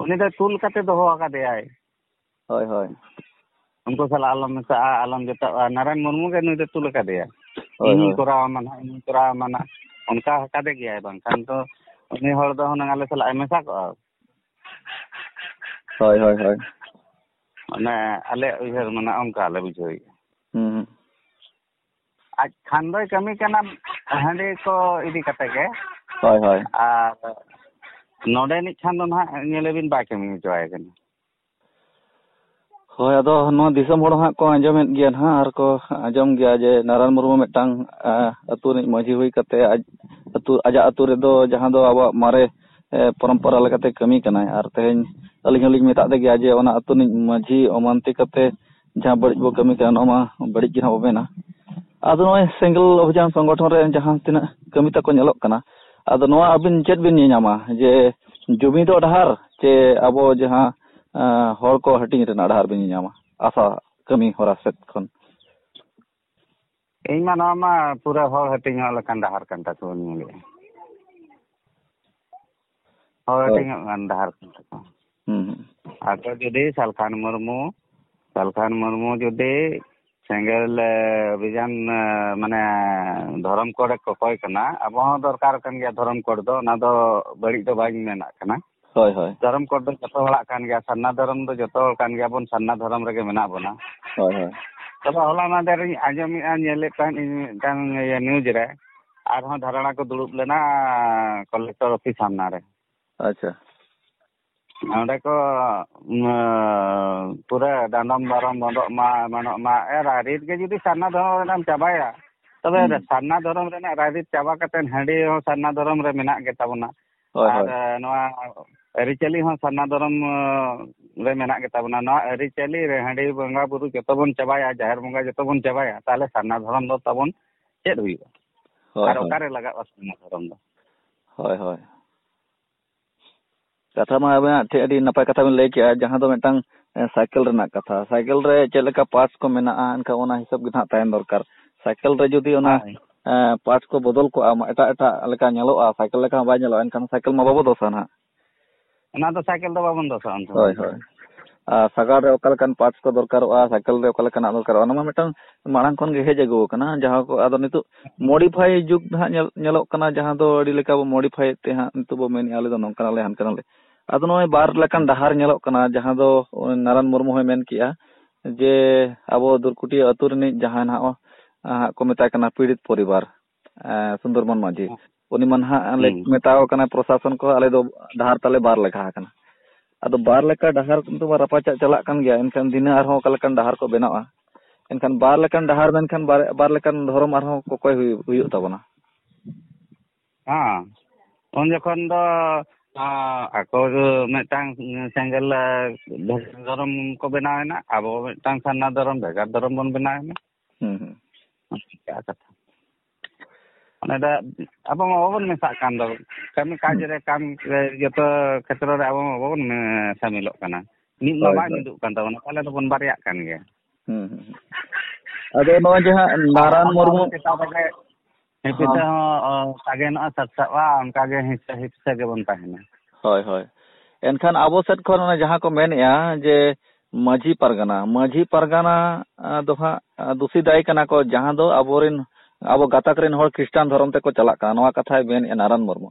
ᱩᱱᱤ ᱫᱚ ᱛᱩᱞ ᱠᱟᱛᱮ ᱫᱚᱦᱚ ᱟᱠᱟᱫᱮᱭᱟᱭ᱾ ᱦᱳᱭ, ᱦᱳᱭ᱾ ᱩᱱᱠᱩ ᱥᱟᱞᱟᱜ ᱟᱞᱚᱢ ᱢᱮᱥᱟᱜᱼᱟ, ᱟᱞᱚᱢ ᱡᱚᱴᱟᱜᱼᱟ᱾ ᱱᱟᱨᱟᱭᱚᱱ ᱢᱩᱨᱢᱩ ᱜᱮ ᱱᱩᱭ ᱫᱚ ᱛᱩᱞ ᱟᱠᱟᱫᱮᱭᱟ᱾ ᱦᱳᱭ, ᱤᱧᱤᱧ ᱦᱳᱭ᱾ ᱠᱚᱨᱟᱣ ᱟᱢᱟ ᱱᱟᱦᱟᱜ, ᱤᱧᱤᱧ ᱠᱚᱨᱟᱣ ᱟᱢᱟ ᱱᱟᱦᱟᱜ, ᱚᱱᱠᱟ ᱟᱠᱟᱫᱮ ᱜᱮᱭᱟᱭ᱾ ᱵᱟᱝᱠᱷᱟᱱ ᱫᱚ ᱩᱱᱤ ᱦᱚᱲ ᱫᱚ ᱦᱩᱱᱟᱹᱝ ᱟᱞᱮ ᱥᱟᱞᱟᱜ ᱮ ᱢᱮᱥᱟ ᱠᱚᱜᱼᱟ᱾ ᱦᱳᱭ, ᱦᱳᱭ, ᱦᱳᱭ᱾ ᱢᱟᱱᱮ ᱟᱞᱮᱭᱟᱜ ᱩᱭᱦᱟᱹᱨ ᱢᱟᱱᱮ ᱚᱱᱠᱟ ᱞᱮ ᱵᱩᱡᱷᱟᱹᱣᱮᱫᱼᱟ᱾ ᱦᱩᱸ, ᱦᱩᱸ᱾ ᱟᱡ ᱠᱷᱟᱱ ᱫᱚᱭ ᱠᱟᱹᱢᱤ ᱠᱟᱱᱟ ᱦᱟᱺᱰᱤ ᱠᱚ ᱤᱫᱤ ᱠᱟᱛᱮ ᱜᱮ᱾ ᱦᱳᱭ, ᱦᱳᱭ᱾ ᱟᱨ ᱱᱚᱰᱮᱱᱤᱡ ᱠᱷᱟᱱ ᱫᱚ ᱱᱟᱦᱟᱜ ᱧᱮᱞᱮᱵᱤᱱ ᱵᱟᱭ ᱠᱟᱹᱢᱤ ᱦᱚᱪᱚᱣᱟᱭ ᱠᱟᱱᱟ᱾ ᱦᱳᱭ, ᱟᱫᱚ ᱱᱚᱣᱟ ᱫᱤᱥᱚᱢ ᱦᱚᱲ ᱦᱟᱸᱜ ᱠᱚ ᱟᱸᱡᱚᱢᱮᱫ ᱜᱮᱭᱟ ᱱᱟᱦᱟᱜ, ᱟᱨ ᱠᱚ ᱟᱸᱡᱚᱢ ᱜᱮᱭᱟ ᱡᱮ ᱱᱟᱨᱟᱭᱚᱱ ᱢᱩᱨᱢᱩ ᱢᱤᱫᱴᱟᱝ, ᱟ, ᱟᱹᱛᱩ ᱨᱤᱱᱤᱡ ᱢᱟᱹᱡᱷᱤ ᱦᱩᱭ ᱠᱟᱛᱮ ᱟᱡ ᱟᱹᱛᱩ, ᱟᱡᱟᱜ ᱟᱹᱛᱩ ᱨᱮᱫᱚ ᱡᱟᱦᱟᱸ ᱫᱚ ᱟᱵᱚᱣᱟᱜ ᱢᱟᱨᱮ, ᱮ, ᱯᱚᱨᱚᱢᱯᱚᱨᱟ ᱞᱮᱠᱟᱛᱮ ᱠᱟᱹᱢᱤ ᱠᱟᱱᱟᱭ᱾ ᱟᱨ ᱛᱮᱦᱮᱧ ᱟᱹᱞᱤᱧ ᱦᱚᱸᱞᱤᱧ ᱢᱮᱛᱟᱜ ᱫᱮ ᱜᱮᱭᱟ ᱡᱮ ᱚᱱᱟ ᱟᱹᱛᱩ ᱨᱤᱱᱤᱡ ᱢᱟᱹᱡᱷᱤ ᱚᱢᱟᱱᱛᱤ ᱠᱟᱛᱮ ᱡᱟᱦᱟᱸ ᱵᱟᱹᱲᱤᱡ ᱵᱚ ᱠᱟᱹᱢᱤ ᱠᱟᱱᱟ, ᱱᱚᱣᱟ ᱢᱟ ᱵᱟᱹᱲᱤᱡ ᱜᱮ ᱱᱟᱦᱟᱜ ᱵᱚ ᱢᱮᱱᱟ᱾ ᱟᱫᱚ ᱱᱚᱜᱼᱚᱭ ᱥᱮᱸᱜᱮᱞ ᱚᱵᱷᱤᱡᱟᱱ ᱥᱚᱝᱜᱚᱴᱷᱚᱱ ᱨᱮ ᱡᱟᱦᱟᱸ ᱛᱤᱱᱟᱹᱜ ᱠᱟᱹᱢᱤ ᱛᱟᱠᱚ ᱧᱮᱞᱚᱜ ᱠᱟᱱᱟ, ᱟᱫᱚ ᱱᱚᱣᱟ ᱟᱹᱵᱤᱱ ᱪᱮᱫ ᱵᱤᱱ ᱧᱮᱧᱟᱢᱟ ᱡᱮ ᱡᱩᱢᱤᱫᱚᱜ ᱰᱟᱦᱟᱨ ᱪᱮ ᱟᱵᱚ ᱡᱟᱦᱟᱸ, ᱮᱸ, ᱦᱚᱲ ᱠᱚ ᱦᱟᱹᱴᱤᱧ ᱨᱮᱱᱟᱜ ᱰᱟᱦᱟᱨ ᱵᱤᱱ ᱧᱮᱧᱟᱢᱟ ᱟᱥᱟ ᱠᱟᱹᱢᱤ ᱦᱚᱨᱟ ᱥᱮᱫ ᱠᱷᱚᱱ? ᱤᱧ ᱢᱟ ᱱᱚᱣᱟ ᱢᱟ ᱯᱩᱨᱟᱹ ᱦᱚᱲ ᱦᱟᱹᱴᱤᱧᱚᱜ ᱞᱮᱠᱟᱱ ᱰᱟᱦᱟᱨ ᱠᱟᱱ ᱛᱟᱠᱚᱣᱟ ᱧᱮᱞᱮᱫᱼᱟ᱾ ᱦᱚᱲ ᱦᱳᱭ᱾ ᱦᱟᱹᱴᱤᱧᱚᱜ ᱠᱟᱱ ᱰᱟᱦᱟᱨ ᱠᱟᱱ ᱛᱟᱠᱚᱣᱟ᱾ ᱦᱩᱸ, ᱦᱩᱸ᱾ ᱟᱠᱚ ᱡᱩᱫᱤ ᱥᱟᱞᱠᱷᱟᱱ ᱢᱩᱨᱢᱩ ᱥᱟᱞᱠᱷᱟᱱ ᱢᱩᱨᱢᱩ ᱡᱩᱫᱤ ᱥᱮᱸᱜᱮᱞ, ᱮ, ᱚᱵᱷᱤᱡᱟᱱ, ᱮ, ᱢᱟᱱᱮ ᱫᱷᱚᱨᱚᱢ ᱠᱳᱰ ᱮ ᱠᱚᱠᱚᱭ ᱠᱟᱱᱟ, ᱟᱵᱚ ᱦᱚᱸ ᱫᱚᱨᱠᱟᱨ ᱠᱟᱱ ᱜᱮᱭᱟ ᱫᱷᱚᱨᱚᱢ ᱠᱳᱰ ᱫᱚ, ᱚᱱᱟ ᱫᱚ ᱵᱟᱹᱲᱤᱡ ᱫᱚ ᱵᱟᱹᱧ ᱢᱮᱱᱟᱜ ᱠᱟᱱᱟ᱾ ᱦᱳᱭ, ᱦᱳᱭ᱾ ᱫᱷᱚᱨᱚᱢ ᱠᱳᱰ ᱫᱚ ᱡᱚᱛᱚ ᱦᱚᱲᱟᱜ ᱠᱟᱱ ᱜᱮᱭᱟ, ᱥᱟᱨᱱᱟ ᱫᱷᱚᱨᱚᱢ ᱫᱚ ᱡᱚᱛᱚ ᱦᱚᱲ ᱠᱟᱱ ᱜᱮᱭᱟ ᱵᱚᱱ, ᱥᱟᱨᱱᱟ ᱫᱷᱚᱨᱚᱢ ᱨᱮᱜᱮ ᱢᱮᱱᱟᱜ ᱵᱚᱱᱟ᱾ ᱦᱳᱭ, ᱦᱳᱭ᱾ ᱛᱚᱵᱮ ᱦᱚᱞᱟ ᱢᱟᱫᱷᱮᱨ ᱤᱧ ᱟᱸᱡᱚᱢᱮᱫᱼᱟ, ᱧᱮᱞᱮᱫ ᱛᱟᱦᱮᱸᱫ ᱤᱧ ᱢᱤᱫᱴᱟᱝ ᱤᱭᱟᱹ news ᱨᱮ, ᱟᱨᱦᱚᱸ ᱫᱷᱟᱨᱚᱱᱟ ᱠᱚ ᱫᱩᱲᱩᱵ ᱞᱮᱱᱟ ᱠᱚᱞᱮᱠᱴᱚᱨ ᱚᱯᱷᱤᱥ ᱥᱟᱢᱱᱟ ᱨᱮ᱾ ᱟᱪᱪᱷᱟ᱾ ᱚᱸᱰᱮ ᱠᱚ, ᱩᱢ, ᱯᱩᱨᱟᱹ ᱰᱟᱸᱰᱚᱢ ᱵᱟᱨᱚᱢ ᱵᱚᱱᱫᱚᱜ ᱢᱟ, ᱮᱢᱟᱱᱚᱜ ᱢᱟ᱾ ᱮ, ᱨᱟᱭᱨᱤᱛ ᱜᱮ ᱡᱩᱫᱤ ᱥᱟᱨᱱᱟ ᱫᱷᱚᱨᱚᱢ ᱨᱮᱱᱟᱜ ᱮᱢ ᱪᱟᱵᱟᱭᱟ, ᱛᱚᱵᱮ ᱦᱩᱸ᱾ ᱥᱟᱨᱱᱟ ᱫᱷᱚᱨᱚᱢ ᱨᱮᱱᱟᱜ ᱨᱟᱭᱨᱤᱛ ᱪᱟᱵᱟ ᱠᱟᱛᱮ ᱦᱟᱺᱰᱤ ᱦᱚᱸ ᱥᱟᱨᱱᱟ ᱫᱷᱚᱨᱚᱢ ᱨᱮ ᱢᱮᱱᱟᱜ ᱜᱮ ᱛᱟᱵᱚᱱᱟ᱾ ᱦᱳᱭ, ᱟᱨ, ᱦᱳᱭ᱾ ᱮ, ᱱᱚᱣᱟ ᱟᱹᱨᱤᱪᱟᱹᱞᱤ ᱦᱚᱸ ᱥᱟᱨᱱᱟ ᱫᱷᱚᱨᱚᱢ, ᱮ, ᱨᱮ ᱢᱮᱱᱟᱜ ᱜᱮ ᱛᱟᱵᱚᱱᱟ᱾ ᱱᱚᱣᱟ ᱟᱹᱨᱤᱪᱟᱹᱞᱤ ᱨᱮ ᱦᱟᱺᱰᱤ ᱵᱚᱸᱜᱟ ᱵᱩᱨᱩ ᱡᱚᱛᱚ ᱵᱚᱱ ᱪᱟᱵᱟᱭᱟ, ᱡᱟᱦᱮᱨ ᱵᱚᱸᱜᱟ ᱡᱚᱛᱚ ᱵᱚᱱ ᱪᱟᱵᱟᱭᱟ, ᱛᱟᱦᱚᱞᱮ ᱥᱟᱨᱱᱟ ᱫᱷᱚᱨᱚᱢ ᱫᱚ ᱛᱟᱵᱚᱱ ᱪᱮᱫ ᱦᱩᱭᱩᱜᱼᱟ? ᱦᱳᱭ, ᱟᱨ ᱦᱳᱭ᱾ ᱚᱠᱟᱨᱮ ᱞᱟᱜᱟᱜᱼᱟ ᱥᱟᱨᱱᱟ ᱫᱷᱚᱨᱚᱢ ᱫᱚ? ᱦᱳᱭ, ᱦᱳᱭ᱾ ᱠᱟᱛᱷᱟ ᱢᱟ ᱟᱵᱮᱱᱟᱜ ᱴᱷᱮᱡ ᱟᱹᱰᱤ ᱱᱟᱯᱟᱭ ᱠᱟᱛᱷᱟ ᱵᱮᱱ ᱞᱟᱹᱭ ᱠᱮᱜᱼᱟ, ᱡᱟᱦᱟᱸ ᱫᱚ ᱢᱤᱫᱴᱟᱝ, ᱮ, ᱥᱟᱭᱠᱮᱞ ᱨᱮᱱᱟᱜ ᱠᱟᱛᱷᱟ᱾ ᱥᱟᱭᱠᱮᱞ ᱨᱮ ᱪᱮᱫ ᱞᱮᱠᱟ parts ᱠᱚ ᱢᱮᱱᱟᱜᱼᱟ, ᱮᱱᱠᱷᱟᱱ ᱚᱱᱟ ᱦᱤᱥᱟᱹᱵ ᱜᱮ ᱱᱟᱦᱟᱜ ᱛᱟᱦᱮᱱ ᱫᱚᱨᱠᱟᱨ᱾ ᱥᱟᱭᱠᱮᱞ ᱨᱮ ᱡᱩᱫᱤ ᱚᱱᱟ, ᱦᱳᱭ᱾ ᱮ, parts ᱠᱚ ᱵᱚᱫᱚᱞ ᱠᱚᱜᱼᱟ, ᱢᱟ ᱮᱴᱟᱜ ᱮᱴᱟᱜ ᱞᱮᱠᱟ ᱧᱮᱞᱚᱜᱼᱟ, ᱥᱟᱭᱠᱮᱞ ᱞᱮᱠᱟ ᱦᱚᱸ ᱵᱟᱭ ᱧᱮᱞᱚᱜᱼᱟ, ᱮᱱᱠᱷᱟᱱ ᱥᱟᱭᱠᱮᱞ ᱢᱟ ᱵᱟᱵᱚ ᱫᱚᱥᱟ ᱱᱟᱦᱟᱜ᱾ ᱚᱱᱟ ᱫᱚ ᱥᱟᱭᱠᱮᱞ ᱫᱚ ᱵᱟᱵᱚᱱ ᱫᱚᱥᱟ ᱩᱱ ᱥᱚᱢᱚᱭ ᱦᱳᱭ, ᱫᱚ᱾ ᱦᱳᱭ᱾ ᱟᱨ ᱥᱟᱜᱟᱲ ᱨᱮ ᱚᱠᱟ ᱞᱮᱠᱟᱱ parts ᱠᱚ ᱫᱚᱨᱠᱟᱨᱚᱜᱼᱟ, ᱥᱟᱭᱠᱮᱞ ᱨᱮ ᱚᱠᱟ ᱞᱮᱠᱟᱱᱟᱜ ᱫᱚᱨᱠᱟᱨᱚᱜᱼᱟ, ᱚᱱᱟ ᱢᱟ ᱢᱤᱫᱴᱟᱝ ᱢᱟᱲᱟᱝ ᱠᱷᱚᱱ ᱜᱮ ᱦᱮᱡ ᱟᱹᱜᱩ ᱟᱠᱟᱱᱟ, ᱡᱟᱦᱟᱸ ᱠᱚ ᱟᱫᱚ ᱱᱤᱛᱚᱜ modify ᱡᱩᱜᱽ ᱱᱟᱦᱟᱜ ᱧᱮᱞ, ᱧᱮᱞᱚᱜ ᱠᱟᱱᱟ, ᱡᱟᱦᱟᱸ ᱫᱚ ᱟᱹᱰᱤ ᱞᱮᱠᱟ ᱵᱚ modify ᱮᱫ ᱛᱮ ᱦᱟᱸᱜ ᱱᱤᱛᱚᱜ ᱵᱚ ᱢᱮᱱᱮᱫᱼᱟ, ᱟᱞᱮ ᱫᱚ ᱱᱚᱝᱠᱟᱱᱟᱞᱮ, ᱦᱟᱱᱠᱟᱱᱟᱞᱮ᱾ ᱟᱫᱚ ᱱᱚᱜᱼᱚᱭ ᱵᱟᱨ ᱞᱮᱠᱟᱱ ᱰᱟᱦᱟᱨ ᱧᱮᱞᱚᱜ ᱠᱟᱱᱟ, ᱡᱟᱦᱟᱸ ᱫᱚ ᱱᱟᱨᱟᱭᱚᱱ ᱢᱩᱨᱢᱩ ᱦᱚᱸᱭ ᱢᱮᱱ ᱠᱮᱜᱼᱟ ᱡᱮ ᱟᱵᱚ ᱫᱩᱨᱠᱩᱴᱤᱭᱟᱹ ᱟᱹᱛᱩ ᱨᱤᱱᱤᱡ ᱡᱟᱦᱟᱸᱭ ᱱᱟᱦᱟᱜ, ᱟᱸ, ᱠᱚ ᱢᱮᱛᱟᱭ ᱠᱟᱱᱟ ᱯᱤᱲᱤᱛ ᱯᱚᱨᱤᱵᱟᱨ, ᱟᱸ, ᱥᱩᱱᱫᱚᱨᱢᱳᱦᱚᱱ ᱢᱟᱹᱡᱷᱤ, ᱦᱮᱸ᱾ ᱩᱱᱤ ᱢᱟ ᱱᱟᱦᱟᱜ ᱞᱮ ᱦᱩᱸ᱾ ᱢᱮᱛᱟᱣ ᱠᱟᱱᱟ ᱯᱨᱚᱥᱟᱥᱚᱱ ᱠᱚ, ᱟᱞᱮ ᱫᱚ ᱰᱟᱦᱟᱨ ᱛᱟᱞᱮ ᱵᱟᱨ ᱞᱮᱠᱟ ᱟᱠᱟᱱᱟ᱾ ᱟᱫᱚ ᱵᱟᱨ ᱞᱮᱠᱟ ᱰᱟᱦᱟᱨ ᱠᱤᱱᱛᱩ ᱢᱟ ᱨᱟᱯᱟᱪᱟᱜ ᱪᱟᱞᱟᱜ ᱠᱟᱱ ᱜᱮᱭᱟ, ᱮᱱᱠᱷᱟᱱ ᱫᱷᱤᱱᱟᱹ ᱟᱨᱦᱚᱸ ᱚᱠᱟ ᱞᱮᱠᱟᱱ ᱰᱟᱦᱟᱨ ᱠᱚ ᱵᱮᱱᱟᱣᱟ? ᱮᱱᱠᱷᱟᱱ ᱵᱟᱨ ᱞᱮᱠᱟᱱ ᱰᱟᱦᱟᱨ ᱢᱮᱱᱠᱷᱟᱱ ᱵᱟᱨ, ᱵᱟᱨ ᱞᱮᱠᱟᱱ ᱫᱷᱚᱨᱚᱢ ᱟᱨᱦᱚᱸ ᱠᱚᱠᱚᱭ ᱦᱩᱭᱩᱜ, ᱦᱩᱭᱩᱜ ᱛᱟᱵᱚᱱᱟ᱾ ᱦᱮᱸ, ᱩᱱ ᱡᱚᱠᱷᱚᱱ ᱫᱚ, ᱟᱸ, ᱟᱠᱚ ᱫᱚ ᱢᱤᱫᱴᱟᱝ ᱥᱮᱸᱜᱮᱞ, ᱟᱸ, ᱫᱷᱚᱨᱚᱢ ᱠᱚ ᱵᱮᱱᱟᱣ ᱮᱱᱟ, ᱟᱵᱚ ᱢᱤᱫᱴᱟᱝ ᱥᱟᱨᱱᱟ ᱫᱷᱚᱨᱚᱢ, ᱵᱷᱮᱜᱟᱨ ᱫᱷᱚᱨᱚᱢ ᱵᱚᱱ ᱵᱮᱱᱟᱣ ᱮᱱᱟ᱾ ᱦᱩᱸ, ᱦᱩᱸ᱾ ᱚᱱᱠᱟ ᱠᱟᱛᱷᱟ᱾ ᱚᱱᱮ ᱫᱚ ᱟᱵᱚ ᱢᱟ ᱵᱟᱵᱚᱱ ᱢᱮᱥᱟᱜ ᱠᱟᱱ ᱫᱚ, ᱠᱟᱹᱢᱤ ᱠᱟᱡᱽ ᱦᱩᱸ᱾ ᱨᱮ, ᱠᱟᱹᱢᱤ ᱨᱮ ᱡᱚᱛᱚ ᱠᱷᱮᱛᱨᱚ ᱨᱮ ᱟᱵᱚ ᱢᱟ ᱵᱟᱵᱚᱱ, ᱮᱸ, ᱥᱟᱢᱤᱞᱚᱜ ᱠᱟᱱᱟ᱾ ᱢᱤᱫ ᱢᱟ ᱦᱳᱭ, ᱵᱟᱭ ᱦᱳᱭ᱾ ᱢᱤᱫᱚᱜ ᱠᱟᱱ ᱛᱟᱵᱚᱱᱟ, ᱛᱟᱦᱚᱞᱮ ᱫᱚᱵᱚᱱ ᱵᱟᱨᱭᱟᱜ ᱠᱟᱱ ᱜᱮᱭᱟ᱾ ᱦᱩᱸ, ᱦᱩᱸ, ᱦᱩᱸ᱾ ᱟᱫᱚ ᱱᱚᱜᱼᱚᱭ ᱡᱟᱦᱟᱸ ᱟᱨ ᱱᱟᱨᱟᱱ ᱟᱵᱚ ᱢᱩᱨᱢᱩ ᱪᱮᱛᱟᱱ ᱨᱮᱜᱮ ᱦᱤᱸᱥᱤᱫ ᱦᱚᱸ᱾ ᱦᱚᱸ, ᱚ, ᱥᱟᱜᱮᱱᱚᱜᱼᱟ, ᱥᱟᱨᱥᱟᱜᱼᱟ, ᱚᱱᱠᱟ ᱜᱮ ᱦᱤᱸᱥᱟᱹ ᱦᱤᱯᱥᱟᱹ ᱜᱮᱵᱚᱱ ᱛᱟᱦᱮᱱᱟ᱾ ᱦᱳᱭ, ᱦᱳᱭ᱾ ᱮᱱᱠᱷᱟᱱ ᱟᱵᱚ ᱥᱮᱫ ᱠᱷᱚᱱ ᱚᱱᱟ ᱡᱟᱦᱟᱸ ᱠᱚ ᱢᱮᱱᱮᱜᱼᱟ ᱡᱮ, ᱢᱟᱹᱡᱷᱤ ᱯᱟᱨᱜᱟᱱᱟ, ᱢᱟᱹᱡᱷᱤ ᱯᱟᱨᱜᱟᱱᱟ, ᱟ, ᱫᱚ ᱦᱟᱸᱜ, ᱟ, ᱫᱩᱥᱤ ᱫᱟᱭ ᱠᱟᱱᱟ ᱠᱚ, ᱡᱟᱦᱟᱸ ᱫᱚ ᱟᱵᱚᱨᱮᱱ, ᱟᱵᱚ ᱜᱟᱛᱟᱠ ᱨᱮᱱ ᱦᱚᱲ ᱠᱷᱨᱤᱥᱴᱟᱱ ᱫᱷᱚᱨᱚᱢ ᱛᱮᱠᱚ ᱪᱟᱞᱟᱜ ᱠᱟᱱᱟ, ᱱᱚᱣᱟ ᱠᱟᱛᱷᱟᱭ ᱢᱮᱱᱮᱫᱼᱟ ᱱᱟᱨᱟᱱ ᱢᱩᱨᱢᱩ᱾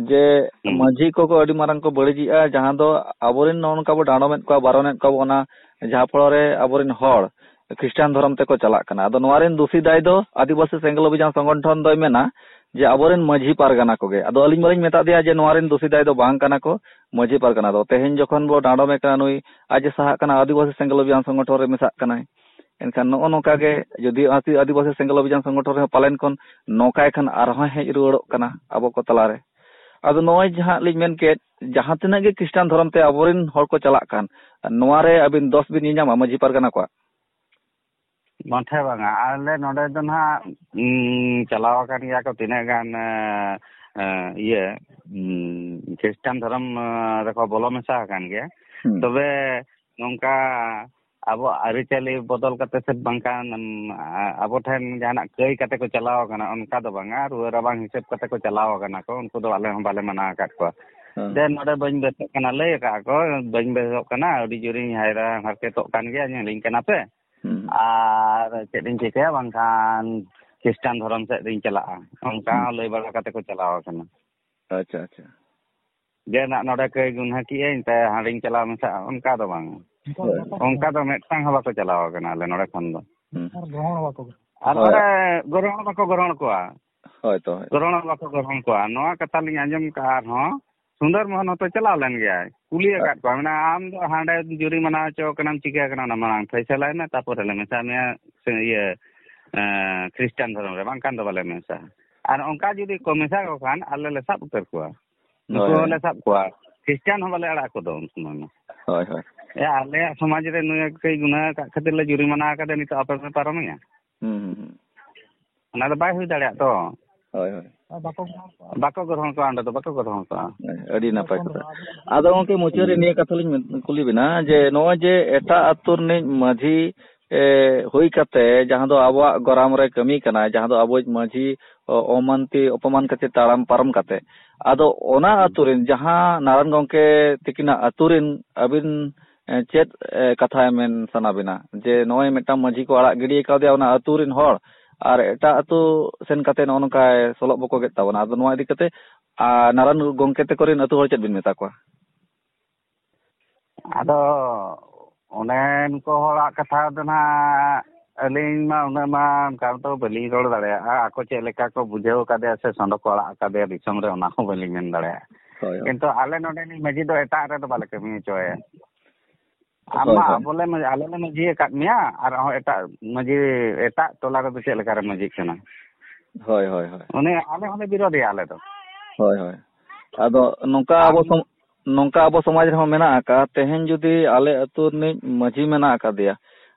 ᱡᱮ ᱦᱩᱸ᱾ ᱢᱟᱹᱡᱷᱤ ᱠᱚᱠᱚ ᱟᱹᱰᱤ ᱢᱟᱨᱟᱝ ᱠᱚ ᱵᱟᱹᱲᱤᱡᱮᱜᱼᱟ, ᱡᱟᱦᱟᱸ ᱫᱚ ᱟᱵᱚᱨᱮᱱ ᱱᱚᱜᱼᱚ ᱱᱚᱝᱠᱟ ᱵᱚ ᱰᱟᱸᱰᱚᱢᱮᱫ ᱠᱚᱣᱟ, ᱵᱟᱨᱚᱱᱮᱫ ᱠᱚᱣᱟ ᱵᱚ, ᱚᱱᱟ ᱡᱟᱦᱟᱸ ᱯᱷᱚᱲᱚ ᱨᱮ ᱟᱵᱚᱨᱮᱱ ᱦᱚᱲ ᱠᱷᱨᱤᱥᱴᱟᱱ ᱫᱷᱚᱨᱚᱢ ᱛᱮᱠᱚ ᱪᱟᱞᱟᱜ ᱠᱟᱱᱟ᱾ ᱟᱫᱚ ᱱᱚᱣᱟ ᱨᱮᱱ ᱫᱩᱥᱤ ᱫᱟᱭ ᱫᱚ ᱟᱹᱫᱤᱵᱟᱹᱥᱤ ᱥᱮᱸᱜᱮᱞ ᱚᱵᱷᱤᱡᱟᱱ ᱥᱚᱝᱜᱚᱴᱷᱚᱱ ᱫᱚᱭ ᱢᱮᱱᱟ ᱡᱮ ᱟᱵᱚᱨᱮᱱ ᱢᱟᱹᱡᱷᱤ ᱯᱟᱨᱜᱟᱱᱟ ᱠᱚᱜᱮ᱾ ᱟᱫᱚ ᱟᱹᱞᱤᱧ ᱢᱟᱞᱤᱧ ᱢᱮᱛᱟᱫ ᱫᱮᱭᱟ ᱡᱮ ᱱᱚᱣᱟ ᱨᱮᱱ ᱫᱩᱥᱤ ᱫᱟᱭ ᱫᱚ ᱵᱟᱝ ᱠᱟᱱᱟ ᱠᱚ ᱢᱟᱹᱡᱷᱤ ᱯᱟᱨᱜᱟᱱᱟ ᱫᱚ᱾ ᱛᱮᱦᱮᱧ ᱡᱚᱠᱷᱚᱱ ᱵᱚ ᱰᱟᱸᱰᱚᱢᱮ ᱠᱟᱱᱟ, ᱱᱩᱭ ᱟᱡ ᱮ ᱥᱟᱦᱟᱜ ᱠᱟᱱᱟ, ᱟᱹᱫᱤᱵᱟᱹᱥᱤ ᱥᱮᱸᱜᱮᱞ ᱚᱵᱷᱤᱡᱟᱱ ᱥᱚᱝᱜᱚᱴᱷᱚᱱ ᱨᱮ ᱢᱮᱥᱟᱜ ᱠᱟᱱᱟᱭ᱾ ᱮᱱᱠᱷᱟᱱ ᱱᱚᱜᱼᱚ ᱱᱚᱝᱠᱟ ᱜᱮ ᱡᱩᱫᱤ ᱟᱹᱫᱤ-, ᱟᱹᱫᱤᱵᱟᱹᱥᱤ ᱥᱮᱸᱜᱮᱞ ᱚᱵᱷᱤᱡᱟᱱ ᱥᱚᱝᱜᱚᱴᱷᱚᱱ ᱨᱮᱦᱚᱸ ᱯᱟᱞᱮᱱ ᱠᱷᱚᱱ ᱱᱚᱝᱠᱟᱭ ᱠᱷᱟᱱ ᱟᱨᱦᱚᱸ ᱦᱮᱡ ᱨᱩᱣᱟᱹᱲᱚᱜ ᱠᱟᱱᱟ ᱟᱵᱚ ᱠᱚ ᱛᱟᱞᱟᱨᱮ᱾ ᱟᱫᱚ ᱱᱚᱜᱼᱚᱭ ᱡᱟᱦᱟᱸ ᱞᱤᱧ ᱢᱮᱱ ᱠᱮᱫ, ᱡᱟᱦᱟᱸ ᱛᱤᱱᱟᱹᱜ ᱜᱮ ᱠᱷᱨᱤᱥᱴᱟᱱ ᱫᱷᱚᱨᱚᱢ ᱛᱮ ᱟᱵᱚᱨᱮᱱ ᱦᱚᱲ ᱠᱚ ᱪᱟᱞᱟᱜ ᱠᱟᱱ, ᱱᱚᱣᱟ ᱨᱮ ᱟᱹᱵᱤᱱ ᱫᱚᱥ ᱵᱤᱱ ᱧᱮᱧᱟᱢᱟ ᱢᱟᱹᱡᱷᱤ ᱯᱟᱨᱜᱟᱱᱟ ᱠᱚᱣᱟᱜ? ᱢᱚᱴᱷᱮ ᱵᱟᱝᱟ, ᱟᱞᱮ ᱱᱚᱰᱮ ᱫᱚ ᱱᱟᱦᱟᱜ, ᱩᱸ, ᱪᱟᱞᱟᱣ ᱟᱠᱟᱱ ᱜᱮᱭᱟ ᱠᱚ ᱛᱤᱱᱟᱹᱜ ᱜᱟᱱ, ᱮ, ᱮ, ᱤᱭᱟᱹ, ᱩᱸ, ᱠᱷᱨᱤᱥᱴᱟᱱ ᱫᱷᱚᱨᱚᱢ, ᱮ, ᱨᱮᱠᱚ ᱵᱚᱞᱚ ᱢᱮᱥᱟ ᱟᱠᱟᱱ ᱜᱮᱭᱟ᱾ ᱦᱩᱸ᱾ ᱛᱚᱵᱮ ᱱᱚᱝᱠᱟ ᱟᱵᱚ ᱟᱹᱨᱤᱪᱟᱹᱞᱤ ᱵᱚᱫᱚᱞ ᱠᱟᱛᱮ ᱥᱮ ᱵᱟᱝᱠᱷᱟᱱ, ᱩᱸ, ᱟ-, ᱟᱵᱚ ᱴᱷᱮᱱ ᱡᱟᱦᱟᱱᱟᱜ ᱠᱟᱹᱭ ᱠᱟᱛᱮ ᱠᱚ ᱪᱟᱞᱟᱣ ᱟᱠᱟᱱᱟ, ᱚᱱᱠᱟ ᱫᱚ ᱵᱟᱝᱟ᱾ ᱨᱩᱣᱟᱹ ᱨᱟᱵᱟᱝ ᱦᱤᱥᱟᱹᱵ ᱠᱟᱛᱮ ᱠᱚ ᱪᱟᱞᱟᱣ ᱟᱠᱟᱱᱟ ᱠᱚ, ᱩᱱᱠᱩ ᱫᱚ ᱟᱞᱮ ᱦᱚᱸ ᱵᱟᱞᱮ ᱢᱟᱱᱟ ᱟᱠᱟᱫ ᱠᱚᱣᱟ᱾ ᱦᱮᱸ᱾ ᱫᱮ, ᱱᱚᱰᱮ ᱵᱟᱹᱧ ᱵᱮᱥᱚᱜ ᱠᱟᱱᱟ, ᱞᱟᱹᱭ ᱟᱠᱟᱫ ᱠᱚ, ᱵᱟᱹᱧ ᱵᱮᱥᱚᱜ ᱠᱟᱱᱟ, ᱟᱹᱰᱤ ᱡᱳᱨᱤᱧ ᱦᱟᱭᱨᱟ ᱦᱟᱨᱠᱮᱛᱚᱜ ᱠᱟᱱ ᱜᱮᱭᱟ, ᱧᱮᱞᱤᱧ ᱠᱟᱱᱟ ᱯᱮ᱾ ᱦᱩᱸ᱾ ᱟᱨ ᱪᱮᱫ ᱤᱧ ᱪᱤᱠᱟᱹᱭᱟ, ᱵᱟᱝᱠᱷᱟᱱ ᱠᱷᱨᱤᱥᱴᱟᱱ ᱫᱷᱚᱨᱚᱢ ᱥᱮᱫ ᱨᱤᱧ ᱪᱟᱞᱟᱜᱼᱟ, ᱚᱱᱠᱟ ᱦᱩᱸ᱾ ᱦᱚᱸ ᱞᱟᱹᱭ ᱵᱟᱲᱟ ᱠᱟᱛᱮ ᱠᱚ ᱪᱟᱞᱟᱣ ᱟᱠᱟᱱᱟ᱾ ᱟᱪᱪᱷᱟ, ᱟᱪᱪᱷᱟ᱾ ᱡᱮ ᱱᱟᱜ ᱱᱚᱰᱮ ᱠᱟᱹᱭ ᱜᱩᱱᱦᱟᱹ ᱠᱮᱜᱼᱟᱹᱧ, ᱛᱮ ᱦᱟᱸᱰᱮᱧ ᱪᱟᱞᱟᱣ ᱢᱮᱥᱟᱜᱼᱟ, ᱚᱱᱠᱟ ᱫᱚ ᱵᱟᱝ᱾ ᱦᱳᱭ᱾ ᱚᱱᱠᱟ ᱫᱚ ᱢᱤᱫᱴᱟᱝ ᱦᱚᱸ ᱵᱟᱠᱚ ᱪᱟᱞᱟᱣ ᱟᱠᱟᱱᱟ ᱟᱞᱮ ᱱᱚᱰᱮ ᱠᱷᱚᱱ ᱫᱚ᱾ ᱦᱩᱸ᱾ ᱟᱨ ᱜᱨᱚᱦᱚᱬ ᱦᱚᱸ ᱵᱟᱠᱚ ᱜᱨᱚᱦᱚᱬ᱾ ᱟᱨ ᱦᱳᱭ᱾ ᱚᱸᱰᱮ ᱜᱨᱚᱦᱚᱬ ᱦᱚᱸ ᱵᱟᱠᱚ ᱜᱨᱚᱦᱚᱬ ᱠᱚᱣᱟ᱾ ᱦᱳᱭ ᱛᱚ, ᱦᱳᱭ᱾ ᱜᱨᱚᱦᱚᱬ ᱦᱚᱸ ᱵᱟᱠᱚ ᱜᱨᱚᱦᱚᱬ ᱠᱚᱣᱟ᱾ ᱱᱚᱣᱟ ᱠᱟᱛᱷᱟ ᱞᱤᱧ ᱟᱸᱡᱚᱢ ᱠᱟᱜᱼᱟ ᱟᱨᱦᱚᱸ, ᱥᱩᱱᱫᱚᱨ ᱢᱳᱦᱚᱱ ᱦᱚᱸᱛᱚ ᱪᱟᱞᱟᱣ ᱞᱮᱱ ᱜᱮᱭᱟᱭ, ᱠᱩᱞᱤ ᱟᱠᱟᱫ ᱠᱚᱣᱟ, ᱢᱮᱱᱟ, "ᱟᱢ ᱫᱚ ᱦᱟᱸᱰᱮ ᱡᱩᱨᱤᱢᱟᱱᱟ ᱦᱚᱪᱚ ᱠᱟᱱᱟᱢ, ᱪᱤᱠᱟᱹ ᱠᱟᱱᱟ, ᱚᱱᱟ ᱢᱟᱲᱟᱝ ᱯᱷᱟᱭᱥᱟᱞᱟᱭ ᱢᱮ, ᱛᱟᱯᱚᱨᱮ ᱞᱮ ᱢᱮᱥᱟ ᱢᱮᱭᱟ ᱥᱮ ᱤᱭᱟᱹ, ᱮᱸ, ᱠᱷᱨᱤᱥᱴᱟᱱ ᱫᱷᱚᱨᱚᱢ ᱨᱮ, ᱵᱟᱝᱠᱷᱟᱱ ᱫᱚ ᱵᱟᱞᱮ ᱢᱮᱥᱟ᱾ ᱟᱨ ᱚᱱᱠᱟ ᱡᱩᱫᱤ ᱠᱚ ᱢᱮᱥᱟ ᱠᱚ ᱠᱷᱟᱱ, ᱟᱞᱮ ᱞᱮ ᱥᱟᱵ ᱩᱛᱟᱹᱨ ᱠᱚᱣᱟ, ᱱᱩᱠᱩ ᱦᱳᱭ, ᱦᱚᱸᱞᱮ ᱦᱳᱭ᱾ ᱥᱟᱵ ᱠᱚᱣᱟ, ᱠᱷᱨᱤᱥᱴᱟᱱ ᱦᱚᱸ ᱵᱟᱞᱮ ᱟᱲᱟᱜ ᱠᱚᱫᱚ ᱩᱱ ᱥᱚᱢᱚᱭ ᱢᱟ᱾" ᱦᱳᱭ, ᱦᱳᱭ᱾ ᱮ, ᱟᱞᱮᱭᱟᱜ ᱥᱚᱢᱟᱡᱽ ᱨᱮ ᱱᱩᱭ ᱠᱟᱹᱡ ᱜᱩᱱᱟᱹ ᱟᱠᱟᱫ ᱠᱷᱟᱹᱛᱤᱨ ᱞᱮ ᱡᱩᱨᱤᱢᱟᱱᱟ ᱟᱠᱟᱫᱮ, ᱱᱤᱛᱚᱜ ᱟᱯᱮ ᱯᱮ ᱯᱟᱨᱚᱢᱮᱭᱟ? ᱦᱩᱸ, ᱦᱩᱸ, ᱦᱩᱸ᱾ ᱚᱱᱟ ᱫᱚ ᱵᱟᱭ ᱦᱩᱭ ᱫᱟᱲᱮᱭᱟᱜ ᱛᱚ᱾ ᱦᱳᱭ, ᱦᱳᱭ᱾ ᱵᱟᱠᱚ ᱜᱨᱚᱦᱚᱬ ᱠᱚᱣᱟ ᱚᱸᱰᱮ ᱫᱚ, ᱵᱟᱠᱚ ᱜᱨᱚᱦᱚᱬ ᱠᱚᱣᱟ᱾ ᱦᱳᱭ, ᱟᱹᱰᱤ ᱱᱟᱯᱟᱭ ᱠᱟᱛᱷᱟ᱾ ᱟᱫᱚ ᱜᱚᱢᱠᱮ, ᱢᱩᱪᱟᱹᱫ ᱨᱮ ᱱᱤᱭᱟᱹ ᱠᱟᱛᱷᱟ ᱞᱤᱧ ᱢᱮᱱ-, ᱠᱩᱞᱤ ᱵᱮᱱᱟ ᱡᱮ ᱱᱚᱜᱼᱚᱭ ᱡᱮ ᱮᱴᱟᱜ ᱟᱹᱛᱩ ᱨᱤᱱᱤᱡ ᱢᱟᱹᱡᱷᱤ, ᱮ, ᱦᱩᱭ ᱠᱟᱛᱮ ᱡᱟᱦᱟᱸ ᱫᱚ ᱟᱵᱚᱣᱟᱜ ᱜᱚᱨᱟᱢ ᱨᱮ ᱠᱟᱹᱢᱤ ᱠᱟᱱᱟᱭ, ᱡᱟᱦᱟᱸ ᱫᱚ ᱟᱵᱚᱭᱤᱡ ᱢᱟᱹᱡᱷᱤ ᱚ-, ᱚᱢᱟᱱᱛᱤ ᱚᱯᱚᱢᱟᱱ ᱠᱟᱛᱮ ᱛᱟᱲᱟᱢ ᱯᱟᱨᱚᱢ ᱠᱟᱛᱮ, ᱟᱫᱚ ᱚᱱᱟ ᱦᱩᱸ᱾ ᱟᱹᱛᱩ ᱨᱤᱱ ᱡᱟᱦᱟᱸ ᱱᱟᱨᱟᱭᱚᱱ ᱜᱚᱢᱠᱮ ᱛᱤᱠᱤᱱᱟᱜ ᱟᱹᱛᱩ ᱨᱤᱱ ᱟᱹᱵᱤᱱ ᱮ, ᱪᱮᱫ, ᱮ, ᱠᱟᱛᱷᱟ ᱢᱮᱱ ᱥᱟᱱᱟ ᱵᱤᱱᱟ ᱡᱮ ᱱᱚᱜᱼᱚᱭ ᱢᱤᱫᱴᱟᱝ ᱢᱟᱹᱡᱷᱤ ᱠᱚ ᱟᱲᱟᱜ ᱜᱤᱰᱤ ᱠᱟᱣᱫᱮᱭᱟ ᱚᱱᱟ ᱟᱹᱛᱩ ᱨᱮᱱ ᱦᱚᱲ, ᱟᱨ ᱮᱴᱟᱜ ᱟᱹᱛᱩ ᱥᱮᱱ ᱠᱟᱛᱮ ᱱᱚᱜᱼᱚ ᱱᱚᱝᱠᱟᱭ ᱥᱚᱞᱚᱜ ᱵᱚᱠᱚᱜᱮᱫ ᱛᱟᱵᱚᱱᱟ? ᱟᱫᱚ ᱱᱚᱣᱟ ᱤᱫᱤ ᱠᱟᱛᱮ, ᱟ, ᱱᱟᱨᱟᱱ ᱜᱚᱝᱠᱮ ᱛᱟᱠᱚ ᱨᱮᱱ ᱟᱹᱛᱩ ᱦᱚᱲ ᱪᱮᱫ ᱵᱤᱱ ᱢᱮᱛᱟ ᱠᱚᱣᱟ? ᱟᱫᱚ ᱚᱱᱮ ᱩᱱᱠᱩ ᱦᱚᱲᱟᱜ ᱠᱟᱛᱷᱟ ᱫᱚ ᱱᱟᱦᱟᱜ ᱟᱹᱞᱤᱧ ᱢᱟ ᱩᱱᱟᱹᱜ ᱢᱟ ᱚᱱᱠᱟ ᱫᱚ ᱵᱟᱹᱞᱤᱧ ᱨᱚᱲ ᱫᱟᱲᱮᱭᱟᱜᱼᱟ᱾ ᱟᱠᱚ ᱪᱮᱫ ᱞᱮᱠᱟ ᱠᱚ ᱵᱩᱡᱷᱟᱹᱣ ᱠᱟᱫᱮᱭᱟ ᱥᱮ ᱥᱚᱸᱰᱚ ᱠᱚ ᱟᱲᱟᱜ ᱟᱠᱟᱫᱮᱭᱟ ᱫᱤᱥᱚᱢ ᱨᱮ, ᱚᱱᱟ ᱦᱚᱸ ᱵᱟᱹᱞᱤᱧ ᱢᱮᱱ ᱫᱟᱲᱮᱭᱟᱜᱼᱟ᱾ ᱦᱳᱭ, ᱦᱳᱭ᱾ ᱠᱤᱱᱛᱩ ᱟᱞᱮ ᱱᱚᱰᱮᱱᱤᱡ ᱢᱟᱹᱡᱷᱤ ᱫᱚ ᱮᱴᱟᱜ ᱨᱮᱫᱚ ᱵᱟᱞᱮ ᱠᱟᱹᱢᱤ ᱦᱚᱪᱚᱣᱟᱭᱟ᱾ ᱟᱢ ᱦᱳᱭ, ᱢᱟ ᱦᱳᱭ᱾ ᱟᱵᱚᱞᱮ ᱢᱟ-, ᱟᱞᱮ ᱞᱮ ᱢᱟᱹᱡᱷᱤ ᱟᱠᱟᱫ ᱢᱮᱭᱟ, ᱟᱨ ᱦᱚᱸ ᱮᱴᱟᱜ ᱢᱟᱹᱡᱷᱤ, ᱮᱴᱟᱜ ᱴᱚᱞᱟ ᱨᱮᱫᱚ ᱪᱮᱫ ᱞᱮᱠᱟᱨᱮ ᱢᱟᱹᱡᱷᱤᱜ ᱠᱟᱱᱟ? ᱦᱳᱭ, ᱦᱳᱭ, ᱦᱳᱭ᱾ ᱩᱱᱤ, ᱟᱞᱮ ᱦᱚᱸᱞᱮ ᱵᱤᱨᱳᱫᱷᱮᱭᱟ ᱟᱞᱮ ᱫᱚ᱾ ᱦᱳᱭ, ᱦᱳᱭ᱾ ᱟᱫᱚ ᱱᱚᱝᱠᱟ ᱟᱨ ᱟᱵᱚ ᱥᱚᱢ-, ᱱᱚᱝᱠᱟ ᱟᱵᱚ ᱥᱚᱢᱟᱡᱽ ᱨᱮᱦᱚᱸ ᱢᱮᱱᱟᱜ ᱟᱠᱟᱫᱼᱟ, ᱛᱮᱦᱮᱧ ᱡᱩᱫᱤ ᱟᱞᱮ ᱟᱹᱛᱩ ᱨᱤᱱᱤᱡ ᱢᱟᱹᱡᱷᱤ ᱢᱮᱱᱟᱜ ᱟᱠᱟᱫᱮᱭᱟ,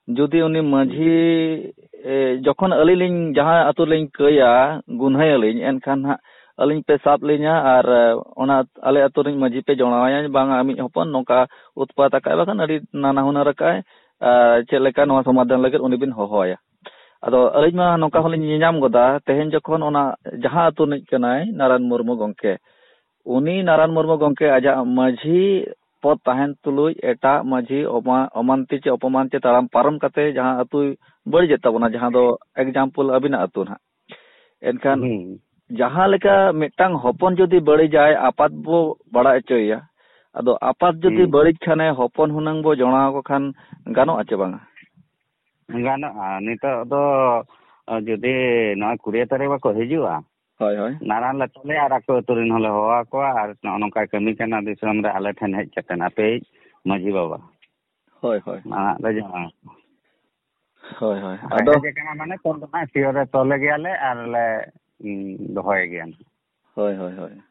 ᱡᱩᱫᱤ ᱩᱱᱤ ᱦᱩᱸ᱾ ᱢᱟᱹᱡᱷᱤ, ᱮ, ᱡᱚᱠᱷᱚᱱ ᱟᱹᱞᱤᱧ ᱞᱤᱧ ᱡᱟᱦᱟᱸ ᱟᱹᱛᱩ ᱨᱮᱞᱤᱧ ᱠᱟᱹᱭᱟ, ᱜᱩᱱᱦᱟᱹᱭᱟᱞᱤᱧ, ᱮᱱᱠᱷᱟᱱ ᱦᱟᱸᱜ ᱟᱹᱞᱤᱧ ᱯᱮ ᱥᱟᱵ ᱞᱤᱧᱟ ᱟᱨ, ᱮ, ᱚᱱᱟ ᱟᱞᱮ ᱟᱹᱛᱩ ᱨᱤᱱᱤᱡ ᱢᱟᱹᱡᱷᱤ ᱯᱮ ᱡᱟᱱᱟᱣᱟᱭᱟ, ᱵᱟᱝᱟ ᱟᱢᱤᱡ ᱦᱚᱯᱚᱱ ᱱᱚᱝᱠᱟ ᱩᱛᱯᱟᱛ ᱟᱠᱟᱫ, ᱵᱟᱠᱷᱟᱱ ᱟᱹᱰᱤ ᱱᱟᱱᱟ ᱦᱩᱱᱟᱹᱨ ᱟᱠᱟᱫ, ᱟᱨ ᱪᱮᱫ ᱞᱮᱠᱟ ᱱᱚᱣᱟ ᱥᱚᱢᱟᱫᱷᱟᱱ ᱞᱟᱹᱜᱤᱫ ᱩᱱᱤ ᱵᱤᱱ ᱦᱚᱦᱚᱣᱟᱭᱟ᱾ ᱟᱫᱚ ᱟᱹᱞᱤᱧ ᱢᱟ ᱱᱚᱝᱠᱟ ᱦᱚᱸᱞᱤᱧ ᱧᱮᱧᱟᱢ ᱜᱚᱫᱟ, ᱛᱮᱦᱮᱧ ᱡᱚᱠᱷᱚᱱ ᱚᱱᱟ ᱡᱟᱦᱟᱸ ᱟᱹᱛᱩ ᱨᱤᱱᱤᱡ ᱠᱟᱱᱟᱭ ᱱᱟᱨᱟᱭᱚᱱ ᱢᱩᱨᱢᱩ ᱜᱚᱢᱠᱮ, ᱩᱱᱤ ᱱᱟᱨᱟᱭᱚᱱ ᱢᱩᱨᱢᱩ ᱜᱚᱢᱠᱮ ᱟᱡᱟᱜ ᱢᱟᱹᱡᱷᱤ ᱯᱚᱫ ᱛᱟᱦᱮᱱ ᱛᱩᱞᱩᱡ ᱮᱴᱟᱜ ᱢᱟᱹᱡᱷᱤ ᱚᱢᱟ-, ᱚᱢᱟᱱᱛᱤ ᱪᱮ ᱚᱯᱚᱢᱟᱱ ᱪᱮ ᱛᱟᱲᱟᱢ ᱯᱟᱨᱚᱢ ᱠᱟᱛᱮ ᱡᱟᱦᱟᱸ ᱟᱹᱛᱩᱭ ᱵᱟᱹᱲᱤᱡᱮᱫ ᱛᱟᱵᱚᱱᱟ, ᱡᱟᱦᱟᱸ ᱫᱚ example ᱟᱹᱵᱤᱱᱟᱜ ᱟᱹᱛᱩ ᱱᱟᱦᱟᱜ᱾ ᱮᱱᱠᱷᱟᱱ ᱦᱩᱸ᱾ ᱡᱟᱦᱟᱸ ᱞᱮᱠᱟ ᱢᱤᱫᱴᱟᱝ ᱦᱚᱯᱚᱱ ᱡᱩᱫᱤ ᱵᱟᱹᱲᱤᱡᱟᱭ, ᱟᱯᱟᱛ ᱵᱚ ᱵᱟᱲᱟᱭ ᱦᱚᱪᱚᱭᱮᱭᱟ᱾ ᱟᱫᱚ ᱟᱯᱟᱛ ᱡᱩᱫᱤ ᱦᱩᱸ᱾ ᱵᱟᱹᱲᱤᱡ ᱠᱷᱟᱱᱮ, ᱦᱚᱯᱚᱱ ᱦᱩᱱᱟᱹᱝ ᱵᱚ ᱡᱚᱲᱟᱣ ᱟᱠᱚ ᱠᱷᱟᱱ ᱜᱟᱱᱚᱜᱼᱟ ᱪᱮ ᱵᱟᱝᱟ? ᱜᱟᱱᱚᱜᱼᱟ᱾ ᱱᱤᱛᱚᱜ ᱫᱚ ᱡᱩᱫᱤ ᱱᱚᱜᱼᱚᱭ ᱠᱩᱲᱤ ᱛᱟᱹᱨᱤᱠᱷ ᱵᱟᱠᱚ ᱦᱤᱡᱩᱜᱼᱟ, ᱦᱳᱭ, ᱦᱳᱭ᱾ ᱱᱟᱨᱟᱱ ᱞᱮ ᱛᱚᱞᱮᱭᱟ ᱟᱨ ᱟᱠᱚ ᱟᱹᱛᱩ ᱨᱮᱱ ᱦᱚᱸᱞᱮ ᱦᱚᱦᱚ ᱟᱠᱚᱣᱟ, ᱟᱨ ᱱᱚᱜᱼᱚ ᱱᱚᱝᱠᱟ ᱠᱟᱹᱢᱤ ᱠᱟᱱᱟ ᱫᱤᱥᱚᱢ ᱨᱮ, ᱟᱞᱮ ᱴᱷᱮᱱ ᱦᱮᱡ ᱠᱟᱛᱮ ᱟᱯᱮᱭᱤᱡ ᱢᱟᱹᱡᱷᱤ ᱵᱟᱵᱟ᱾ ᱦᱳᱭ, ᱦᱳᱭ᱾ ᱱᱟᱦᱟᱜ ᱞᱮ ᱡᱚᱢᱟ᱾ ᱦᱳᱭ, ᱦᱳᱭ᱾ ᱟᱨ ᱟᱫᱚ ᱦᱮᱡ ᱟᱠᱟᱱᱟ ᱢᱟᱱᱮ ᱛᱚᱞ ᱫᱚ ᱱᱟᱦᱟᱜ sure ᱨᱮ ᱛᱚᱞᱮ ᱜᱮᱭᱟᱞᱮ ᱟᱨ ᱞᱮ, ᱩᱸ, ᱫᱚᱦᱚᱭ ᱜᱮᱭᱟ ᱱᱟᱦᱟᱜ᱾ ᱦᱳᱭ, ᱦᱳᱭ, ᱦᱳᱭ᱾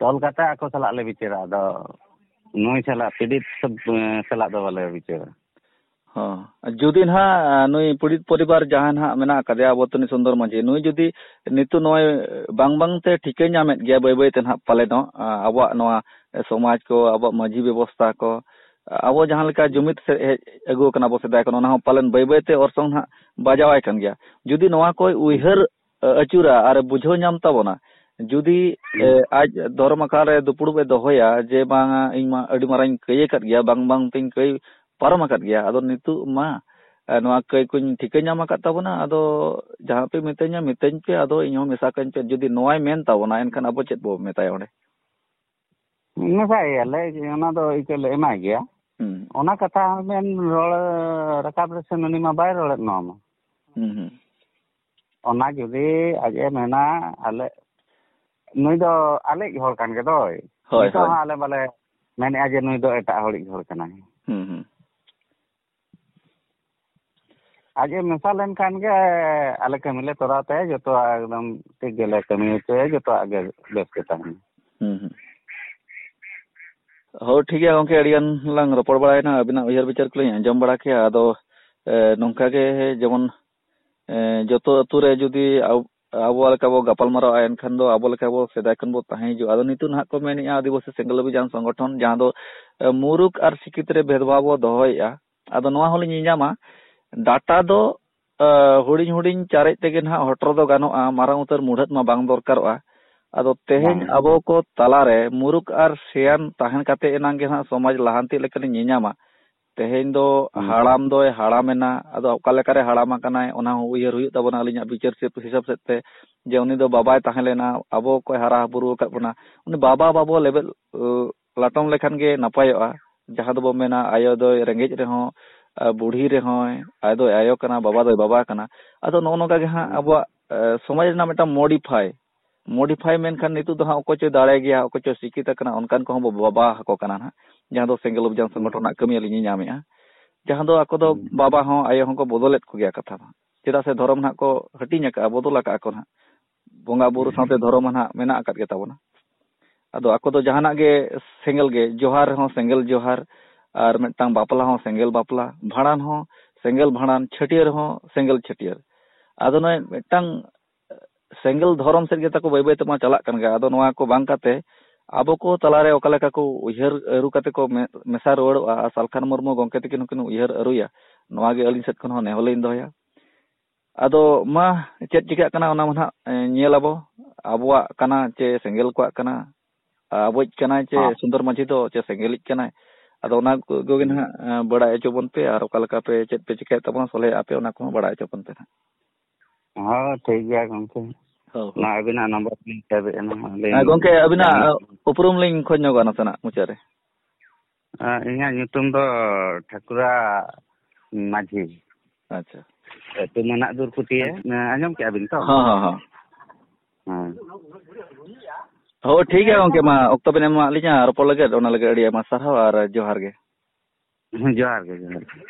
ᱛᱚᱞ ᱠᱟᱛᱮ ᱟᱠᱚ ᱥᱟᱞᱟᱜ ᱞᱮ ᱵᱤᱪᱟᱹᱨᱟ᱾ ᱟᱫᱚ ᱱᱩᱭ ᱥᱟᱞᱟᱜ ᱯᱤᱰᱤᱛ ᱥᱟᱵ-, ᱥᱟᱞᱟᱜ ᱫᱚ ᱵᱟᱞᱮ ᱵᱤᱪᱟᱹᱨᱟ᱾ ᱦᱚᱸ᱾ ᱡᱩᱫᱤ ᱱᱟᱦᱟᱜ, ᱟᱸ, ᱱᱩᱭ ᱯᱤᱰᱤᱛ ᱯᱚᱨᱤᱵᱟᱨ ᱡᱟᱦᱟᱸᱭ ᱱᱟᱦᱟᱜ ᱢᱮᱱᱟᱜ ᱟᱠᱟᱫᱮᱭᱟ, ᱟᱵᱚ ᱛᱟᱹᱱᱤ ᱥᱩᱱᱫᱚᱨ ᱢᱟᱹᱡᱷᱤ, ᱱᱩᱭ ᱡᱩᱫᱤ ᱱᱤᱛᱚᱜ ᱱᱚᱜᱼᱚᱭ ᱵᱟᱝ ᱵᱟᱝ ᱛᱮ ᱴᱷᱤᱠᱟᱹ ᱧᱟᱢᱮᱫ ᱜᱮᱭᱟ ᱵᱟᱹᱭ ᱵᱟᱹᱭ ᱛᱮ ᱱᱟᱦᱟᱜ ᱯᱟᱞᱮ ᱫᱚ, ᱟᱸ, ᱟᱵᱚᱣᱟᱜ ᱱᱚᱣᱟ ᱥᱚᱢᱟᱡᱽ ᱠᱚ, ᱟᱵᱚᱣᱟᱜ ᱢᱟᱹᱡᱷᱤ ᱵᱮᱵᱚᱥᱛᱷᱟ ᱠᱚ, ᱟᱵᱚ ᱡᱟᱦᱟᱸ ᱞᱮᱠᱟ ᱡᱩᱢᱤᱫ ᱥᱮᱫ ᱦᱮᱡ ᱟᱹᱜᱩ ᱟᱠᱟᱱᱟ ᱟᱵᱚ ᱥᱮᱫᱟᱭ ᱠᱷᱚᱱ, ᱚᱱᱟ ᱦᱚᱸ ᱯᱟᱞᱮᱱ ᱵᱟᱹᱭ ᱵᱟᱹᱭ ᱛᱮ ᱚᱨᱥᱚᱝ ᱱᱟᱦᱟᱜ ᱵᱟᱡᱟᱣᱟᱭ ᱠᱟᱱ ᱜᱮᱭᱟ᱾ ᱡᱩᱫᱤ ᱱᱚᱣᱟ ᱠᱚᱭ ᱩᱭᱦᱟᱹᱨ, ᱟᱹ, ᱟᱹᱪᱩᱨᱟ ᱟᱨ ᱵᱩᱡᱷᱟᱹᱣ ᱧᱟᱢ ᱛᱟᱵᱚᱱᱟ, ᱡᱩᱫᱤ ᱦᱩᱸ᱾ ᱮ, ᱟᱡ ᱫᱷᱚᱨᱚᱢ ᱟᱠᱷᱲᱟ ᱨᱮ ᱫᱩᱯᱲᱩᱵ ᱮ ᱫᱚᱦᱚᱭᱟ ᱡᱮ, "ᱵᱟᱝᱟ, ᱤᱧ ᱢᱟ ᱟᱹᱰᱤ ᱢᱟᱨᱟᱝ ᱤᱧ ᱠᱟᱹᱭ ᱟᱠᱟᱫ ᱜᱮᱭᱟ, ᱵᱟᱝ ᱵᱟᱝ ᱛᱤᱧ ᱠᱟᱹᱭ ᱯᱟᱨᱚᱢ ᱟᱠᱟᱫ ᱜᱮᱭᱟ, ᱟᱫᱚ ᱱᱤᱛᱚᱜ ᱢᱟ, ᱮ, ᱱᱚᱣᱟ ᱠᱟᱹᱭ ᱠᱚᱧ ᱴᱷᱤᱠᱟᱹ ᱧᱟᱢ ᱟᱠᱟᱫ ᱛᱟᱵᱚᱱᱟ, ᱟᱫᱚ ᱡᱟᱦᱟᱸ ᱯᱮ ᱢᱤᱛᱟᱹᱧᱟ ᱢᱤᱛᱟᱹᱧ ᱯᱮ, ᱟᱫᱚ ᱤᱧ ᱦᱚᱸ ᱢᱮᱥᱟ ᱠᱟᱹᱧ ᱯᱮ", ᱡᱩᱫᱤ ᱱᱚᱣᱟᱭ ᱢᱮᱱ ᱛᱟᱵᱚᱱᱟ, ᱮᱱᱠᱷᱟᱱ ᱟᱵᱚ ᱪᱮᱫ ᱵᱚ ᱢᱮᱛᱟᱭᱟ ᱚᱸᱰᱮ? ᱢᱮᱥᱟᱭᱮᱭᱟᱞᱮ, ᱚᱱᱟ ᱫᱚ ᱤᱠᱟᱹ ᱞᱮ ᱮᱢᱟᱭ ᱜᱮᱭᱟ᱾ ᱦᱩᱸ᱾ ᱚᱱᱟ ᱠᱟᱛᱷᱟ ᱟᱢᱮᱢ ᱨᱚᱲ ᱨᱟᱠᱟᱵ ᱨᱮᱥᱮ ᱩᱱᱤ ᱢᱟ ᱵᱟᱭ ᱨᱚᱲᱮᱫ ᱱᱚᱣᱟ ᱢᱟ᱾ ᱦᱩᱸ, ᱦᱩᱸ᱾ ᱚᱱᱟ ᱡᱩᱫᱤ ᱟᱡ ᱮ ᱢᱮᱱᱟ, ᱟᱞᱮ ᱱᱩᱭ ᱫᱚ ᱟᱞᱮᱭᱤᱡ ᱦᱚᱲ ᱠᱟᱱ ᱜᱮ ᱫᱚᱭ᱾ ᱦᱳᱭ, ᱱᱤᱛᱚᱜ ᱦᱳᱭ᱾ ᱦᱚᱸ ᱟᱞᱮ ᱵᱟᱞᱮ ᱢᱮᱱᱮᱜᱼᱟ ᱡᱮ ᱱᱩᱭ ᱫᱚ ᱮᱴᱟᱜ ᱦᱚᱲᱤᱡ ᱦᱚᱲ ᱠᱟᱱᱟᱭ᱾ ᱦᱩᱸ, ᱦᱩᱸ᱾ ᱟᱡ ᱮ ᱢᱮᱥᱟ ᱞᱮᱱᱠᱷᱟᱱ ᱜᱮ ᱟᱞᱮ ᱠᱟᱹᱢᱤ ᱞᱮ ᱛᱚᱨᱟᱣ ᱛᱟᱭᱟ, ᱡᱚᱛᱚᱣᱟᱜ ᱮᱠᱫᱚᱢ ᱴᱷᱤᱠ ᱜᱮᱞᱮ ᱠᱟᱹᱢᱤ ᱦᱚᱪᱚᱭᱟ, ᱡᱚᱛᱚᱣᱟᱜ ᱜᱮ ᱵᱮᱥ ᱜᱮ ᱛᱟᱦᱮᱱᱟ᱾ ᱦᱩᱸ, ᱦᱩᱸ᱾ ᱦᱳᱭ, ᱴᱷᱤᱠ ᱜᱮᱭᱟ ᱜᱚᱝᱠᱮ, ᱟᱹᱰᱤ ᱜᱟᱱ ᱞᱟᱝ ᱨᱚᱯᱚᱲ ᱵᱟᱲᱟᱭᱮᱱᱟ, ᱟᱹᱵᱤᱱᱟᱜ ᱩᱭᱦᱟᱹᱨ ᱵᱤᱪᱟᱹᱨ ᱠᱚᱞᱤᱧ ᱟᱸᱡᱚᱢ ᱵᱟᱲᱟ ᱠᱮᱜᱼᱟ᱾ ᱟᱫᱚ, ᱮ, ᱱᱚᱝᱠᱟ ᱜᱮ ᱡᱮᱢᱚᱱ, ᱮ, ᱡᱚᱛᱚ ᱟᱹᱛᱩ ᱨᱮ ᱡᱩᱫᱤ ᱟᱵ-, ᱟᱵᱚ ᱞᱮᱠᱟ ᱵᱚ ᱜᱟᱯᱟᱞ ᱢᱟᱨᱟᱣᱟ, ᱮᱱᱠᱷᱟᱱ ᱫᱚ ᱟᱵᱚ ᱞᱮᱠᱟ ᱵᱚ ᱥᱮᱫᱟᱭ ᱠᱷᱚᱱ ᱵᱚ ᱛᱟᱦᱮᱸ ᱦᱤᱡᱩᱜᱼᱟ᱾ ᱟᱫᱚ ᱱᱤᱛᱚᱜ ᱱᱟᱦᱟᱜ ᱠᱚ ᱢᱮᱱᱮᱜᱼᱟ ᱟᱹᱫᱤᱵᱟᱹᱥᱤ ᱥᱮᱸᱜᱮᱞ ᱚᱵᱷᱤᱡᱟᱱ ᱥᱚᱝᱜᱚᱴᱷᱚᱱ, ᱡᱟᱦᱟᱸ ᱫᱚ, ᱮ, ᱢᱩᱨᱩᱠ ᱟᱨ ᱥᱤᱠᱠᱷᱤᱛ ᱨᱮ ᱵᱷᱮᱫᱽᱵᱷᱟᱣ ᱵᱚ ᱫᱚᱦᱚᱭᱮᱜᱼᱟ᱾ ᱟᱫᱚ ᱱᱚᱣᱟ ᱦᱚᱸᱞᱤᱧ ᱧᱮᱧᱟᱢᱟ, ᱰᱟᱴᱟ ᱫᱚ ᱟ, ᱦᱩᱰᱤᱧ ᱦᱩᱰᱤᱧ ᱪᱟᱨᱮᱡ ᱛᱮᱜᱮ ᱱᱟᱦᱟᱜ ᱦᱚᱴᱚᱨ ᱫᱚ ᱜᱟᱱᱚᱜᱼᱟ, ᱢᱟᱨᱟᱝ ᱩᱛᱟᱹᱨ ᱢᱩᱲᱦᱟᱹᱫ ᱢᱟ ᱵᱟᱝ ᱫᱚᱨᱠᱟᱨᱚᱜᱼᱟ᱾ ᱟᱫᱚ ᱛᱮᱦᱮᱧ ᱵᱟᱝ᱾ ᱟᱵᱚ ᱠᱚ ᱛᱟᱞᱟᱨᱮ ᱢᱩᱨᱩᱠ ᱟᱨ ᱥᱮᱭᱟᱱ ᱛᱟᱦᱮᱱ ᱠᱟᱛᱮ ᱮᱱᱟᱝ ᱜᱮ ᱱᱟᱦᱟᱜ ᱥᱚᱢᱟᱡᱽ ᱞᱟᱦᱟᱱᱛᱤ ᱞᱮᱠᱟᱞᱤᱧ ᱧᱮᱧᱟᱢᱟ᱾ ᱛᱮᱦᱮᱧ ᱫᱚ ᱦᱩᱸ᱾ ᱦᱟᱲᱟᱢ ᱫᱚᱭ ᱦᱟᱲᱟᱢ ᱮᱱᱟ, ᱟᱫᱚ ᱚᱠᱟ ᱞᱮᱠᱟᱨᱮ ᱦᱟᱲᱟᱢ ᱟᱠᱟᱱᱟᱭ, ᱚᱱᱟ ᱦᱚᱸ ᱩᱭᱦᱟᱹᱨ ᱦᱩᱭᱩᱜ ᱛᱟᱵᱚᱱᱟ ᱟᱹᱞᱤᱧᱟᱜ ᱵᱤᱪᱟᱹᱨ ᱥᱮᱫ, ᱦᱤᱥᱟᱹᱵ ᱥᱮᱫ ᱛᱮ, ᱡᱮ ᱩᱱᱤ ᱫᱚ ᱵᱟᱵᱟᱭ ᱛᱟᱦᱮᱸ ᱞᱮᱱᱟ, ᱟᱵᱚ ᱠᱚᱭ ᱦᱟᱨᱟ ᱵᱩᱨᱩ ᱟᱠᱟᱫ ᱵᱚᱱᱟ, ᱩᱱᱤ ᱵᱟᱵᱟ ᱵᱟᱵᱚ ᱞᱮᱵᱮᱫ, ᱞᱟᱴᱚᱢ ᱞᱮᱠᱷᱟᱱ ᱜᱮ ᱱᱟᱯᱟᱭᱚᱜᱼᱟ᱾ ᱡᱟᱦᱟᱸ ᱫᱚᱵᱚ ᱢᱮᱱᱟ, ᱟᱭᱳ ᱫᱚᱭ ᱨᱮᱸᱜᱮᱡ ᱨᱮᱦᱚᱸ, ᱟ, ᱵᱩᱲᱦᱤ ᱨᱮᱦᱚᱸᱭ, ᱟᱭᱳ ᱫᱚᱭ ᱟᱭᱳ ᱠᱟᱱᱟ, ᱵᱟᱵᱟ ᱫᱚᱭ ᱵᱟᱵᱟ ᱠᱟᱱᱟ᱾ ᱟᱫᱚ ᱱᱚᱜᱼᱚ ᱱᱚᱝᱠᱟ ᱜᱮ ᱦᱟᱸᱜ ᱦᱩᱸ᱾ ᱟᱵᱚᱣᱟᱜ, ᱮ, ᱥᱚᱢᱟᱡᱽ ᱨᱮᱱᱟᱜ ᱢᱤᱫᱴᱟᱝ modify, modify ᱢᱮᱱᱠᱷᱟᱱ ᱱᱤᱛᱚᱜ ᱫᱚ ᱦᱟᱸᱜ ᱚᱠᱚᱭ ᱪᱚᱭ ᱫᱟᱲᱮ ᱜᱮᱭᱟ, ᱚᱠᱚᱭ ᱪᱚᱭ ᱥᱤᱠᱠᱷᱤᱛ ᱟᱠᱟᱱᱟ, ᱚᱱᱠᱟᱱ ᱠᱚᱦᱚᱸ ᱵᱚ ᱵᱟᱵᱟ ᱟᱠᱚ ᱠᱟᱱᱟ ᱦᱟᱸᱜ, ᱡᱟᱦᱟᱸ ᱫᱚ ᱥᱮᱸᱜᱮᱞ ᱚᱵᱷᱤᱡᱟᱱ ᱦᱩᱸ᱾ ᱥᱚᱝᱜᱚᱴᱷᱚᱱ ᱨᱮᱱᱟᱜ ᱠᱟᱹᱢᱤ ᱟᱹᱞᱤᱧ ᱞᱤᱧ ᱧᱟᱢᱮᱜᱼᱟ᱾ ᱡᱟᱦᱟᱸ ᱫᱚ ᱟᱠᱚ ᱫᱚ ᱦᱩᱸ᱾ ᱵᱟᱵᱟ ᱦᱚᱸ ᱟᱭᱳ ᱦᱚᱸᱠᱚ ᱵᱚᱫᱚᱞᱮᱫ ᱠᱚᱜᱮᱭᱟ ᱠᱟᱛᱷᱟ ᱫᱚ᱾ ᱪᱮᱫᱟᱜ ᱥᱮ ᱫᱷᱚᱨᱚᱢ ᱱᱟᱦᱟᱜ ᱠᱚ ᱦᱟᱹᱴᱤᱧ ᱟᱠᱟᱜᱼᱟ, ᱵᱚᱫᱚᱞ ᱟᱠᱟᱜᱼᱟ ᱠᱚ ᱱᱟᱦᱟᱜ᱾ ᱵᱚᱸᱜᱟ ᱵᱩᱨᱩ ᱦᱩᱸ᱾ ᱥᱟᱶᱛᱮ ᱫᱷᱚᱨᱚᱢ ᱦᱚᱸ ᱱᱟᱦᱟᱜ ᱢᱮᱱᱟᱜ ᱟᱠᱟᱫ ᱜᱮ ᱛᱟᱵᱚᱱᱟ᱾ ᱟᱫᱚ ᱟᱠᱚ ᱫᱚ ᱡᱟᱦᱟᱱᱟᱜ ᱜᱮ ᱥᱮᱸᱜᱮᱞ ᱜᱮ, ᱡᱚᱦᱟᱨ ᱨᱮᱦᱚᱸ ᱥᱮᱸᱜᱮᱞ ᱡᱚᱦᱟᱨ, ᱟᱨ ᱢᱤᱫᱴᱟᱝ ᱵᱟᱯᱞᱟ ᱦᱚᱸ ᱥᱮᱸᱜᱮᱞ ᱵᱟᱯᱞᱟ, ᱵᱷᱟᱸᱰᱟᱱ ᱦᱚᱸ ᱥᱮᱸᱜᱮᱞ ᱵᱷᱟᱸᱰᱟᱱ, ᱪᱷᱟᱹᱴᱭᱟᱹᱨ ᱦᱚᱸ ᱥᱮᱸᱜᱮᱞ ᱪᱷᱟᱹᱴᱭᱟᱹᱨ᱾ ᱟᱫᱚ ᱱᱚᱜᱼᱚᱭ ᱢᱤᱫᱴᱟᱝ ᱥᱮᱸᱜᱮᱞ ᱫᱷᱚᱨᱚᱢ ᱥᱮᱫ ᱜᱮ ᱛᱟᱠᱚ ᱵᱟᱹᱭ ᱵᱟᱹᱭ ᱛᱮᱢᱟ ᱪᱟᱞᱟᱜ ᱠᱟᱱ ᱜᱮᱭᱟ᱾ ᱟᱫᱚ ᱱᱚᱣᱟ ᱠᱚ ᱵᱟᱝ ᱠᱟᱛᱮ ᱟᱵᱚ ᱠᱚ ᱛᱟᱞᱟᱨᱮ ᱚᱠᱟ ᱞᱮᱠᱟ ᱠᱚ ᱩᱭᱦᱟᱹᱨ ᱟᱹᱨᱩ ᱠᱟᱛᱮ ᱠᱚ ᱢᱮ-, ᱢᱮᱥᱟ ᱨᱩᱣᱟᱹᱲᱚᱜᱼᱟ, ᱟᱨ ᱥᱟᱞᱠᱷᱟᱱ ᱢᱩᱨᱢᱩ ᱜᱚᱢᱠᱮ ᱛᱟᱹᱠᱤᱱ ᱦᱚᱸᱠᱤᱱ ᱩᱭᱦᱟᱹᱨ ᱟᱹᱨᱩᱭᱟ, ᱱᱚᱣᱟ ᱜᱮ ᱟᱹᱞᱤᱧ ᱥᱮᱫ ᱠᱷᱚᱱ ᱦᱚᱸ ᱱᱮᱦᱚᱨ ᱞᱤᱧ ᱫᱚᱦᱚᱭᱟ᱾ ᱟᱫᱚ ᱢᱟ ᱪᱮᱫ ᱪᱤᱠᱟᱹᱜ ᱠᱟᱱᱟ ᱚᱱᱟ ᱢᱟ ᱱᱟᱦᱟᱜ, ᱮ, ᱧᱮᱞ ᱟᱵᱚ᱾ ᱟᱵᱚᱣᱟᱜ ᱠᱟᱱᱟ ᱪᱮ ᱥᱮᱸᱜᱮᱞ ᱠᱚᱣᱟᱜ ᱠᱟᱱᱟ, ᱟᱵᱚᱭᱤᱡ ᱠᱟᱱᱟᱭ ᱪᱮ ᱦᱚᱸ᱾ ᱥᱩᱱᱫᱚᱨ ᱢᱟᱹᱡᱷᱤ ᱫᱚ ᱪᱮ ᱥᱮᱸᱜᱮᱞᱤᱡ ᱠᱟᱱᱟᱭ, ᱟᱫᱚ ᱚᱱᱟ ᱠᱚᱜᱮ ᱦᱩᱸ᱾ ᱱᱟᱦᱟᱜ, ᱮᱸ, ᱵᱟᱲᱟᱭ ᱦᱚᱪᱚ ᱵᱚᱱ ᱯᱮ ᱟᱨ ᱚᱠᱟ ᱞᱮᱠᱟ ᱯᱮ ᱪᱮᱫ ᱯᱮ ᱪᱤᱠᱟᱹᱭᱮᱫ ᱛᱟᱵᱚᱱᱟ, ᱥᱚᱞᱦᱮᱭᱮᱫᱼᱟ ᱯᱮ, ᱚᱱᱟ ᱠᱚᱦᱚᱸ ᱵᱟᱲᱟᱭ ᱦᱚᱪᱚ ᱵᱚᱱ ᱯᱮ ᱱᱟᱦᱟᱜ᱾ ᱦᱚᱸ, ᱴᱷᱤᱠ ᱜᱮᱭᱟ ᱜᱚᱢᱠᱮ᱾ ᱦᱳᱭ, ᱦᱳᱭ᱾ ᱢᱟ ᱟᱹᱵᱤᱱᱟᱜ ᱱᱟᱢᱵᱟᱨ ᱞᱤᱧ ᱥᱮᱵᱷ ᱮᱫᱼᱟ ᱱᱟᱦᱟᱜ, ᱞᱟᱹᱭ ᱦᱮᱸ, ᱟᱹᱞᱤᱧ ᱜᱚᱢᱠᱮ, ᱵᱤᱱ᱾ ᱟᱹᱵᱤᱱᱟᱜ, ᱡᱟᱦᱟᱱᱟᱜ ᱩᱯᱨᱩᱢ ᱞᱤᱧ ᱠᱷᱚᱡᱽ ᱧᱚᱜᱚᱜᱼᱟ ᱱᱟᱥᱮᱱᱟᱜ ᱢᱩᱪᱟᱹᱫ ᱨᱮ᱾ ᱟᱸ, ᱤᱧᱟᱹᱜ ᱧᱩᱛᱩᱢ ᱫᱚ ᱴᱷᱟᱹᱠᱩᱨᱟ ᱢᱟᱹᱡᱷᱤ᱾ ᱟᱪᱪᱷᱟ᱾ ᱟᱹᱛᱩ ᱢᱮᱱᱟᱜ ᱫᱩᱨᱠᱩᱴᱤᱭᱟᱹ᱾ ᱟᱸᱡᱚᱢ ᱠᱮᱜᱼᱟ ᱵᱤᱱ ᱛᱚ? ᱦᱚᱸ, ᱦᱚᱸ, ᱦᱚᱸ᱾ ᱦᱮᱸ᱾ ᱦᱳᱭ, ᱴᱷᱤᱠ ᱜᱮᱭᱟ ᱜᱚᱢᱠᱮ, ᱢᱟ ᱚᱠᱛᱚ ᱵᱮᱱ ᱮᱢᱟᱜ ᱞᱤᱧᱟ ᱨᱚᱯᱚᱲ ᱞᱟᱹᱜᱤᱫ, ᱚᱱᱟ ᱞᱟᱹᱜᱤᱫ ᱟᱹᱰᱤ ᱟᱭᱢᱟ ᱥᱟᱨᱦᱟᱣ ᱟᱨ ᱡᱚᱦᱟᱨ ᱜᱮ᱾ ᱦᱮᱸ, ᱡᱚᱦᱟᱨ ᱜᱮ, ᱡᱚᱦᱟᱨ ᱜᱮ᱾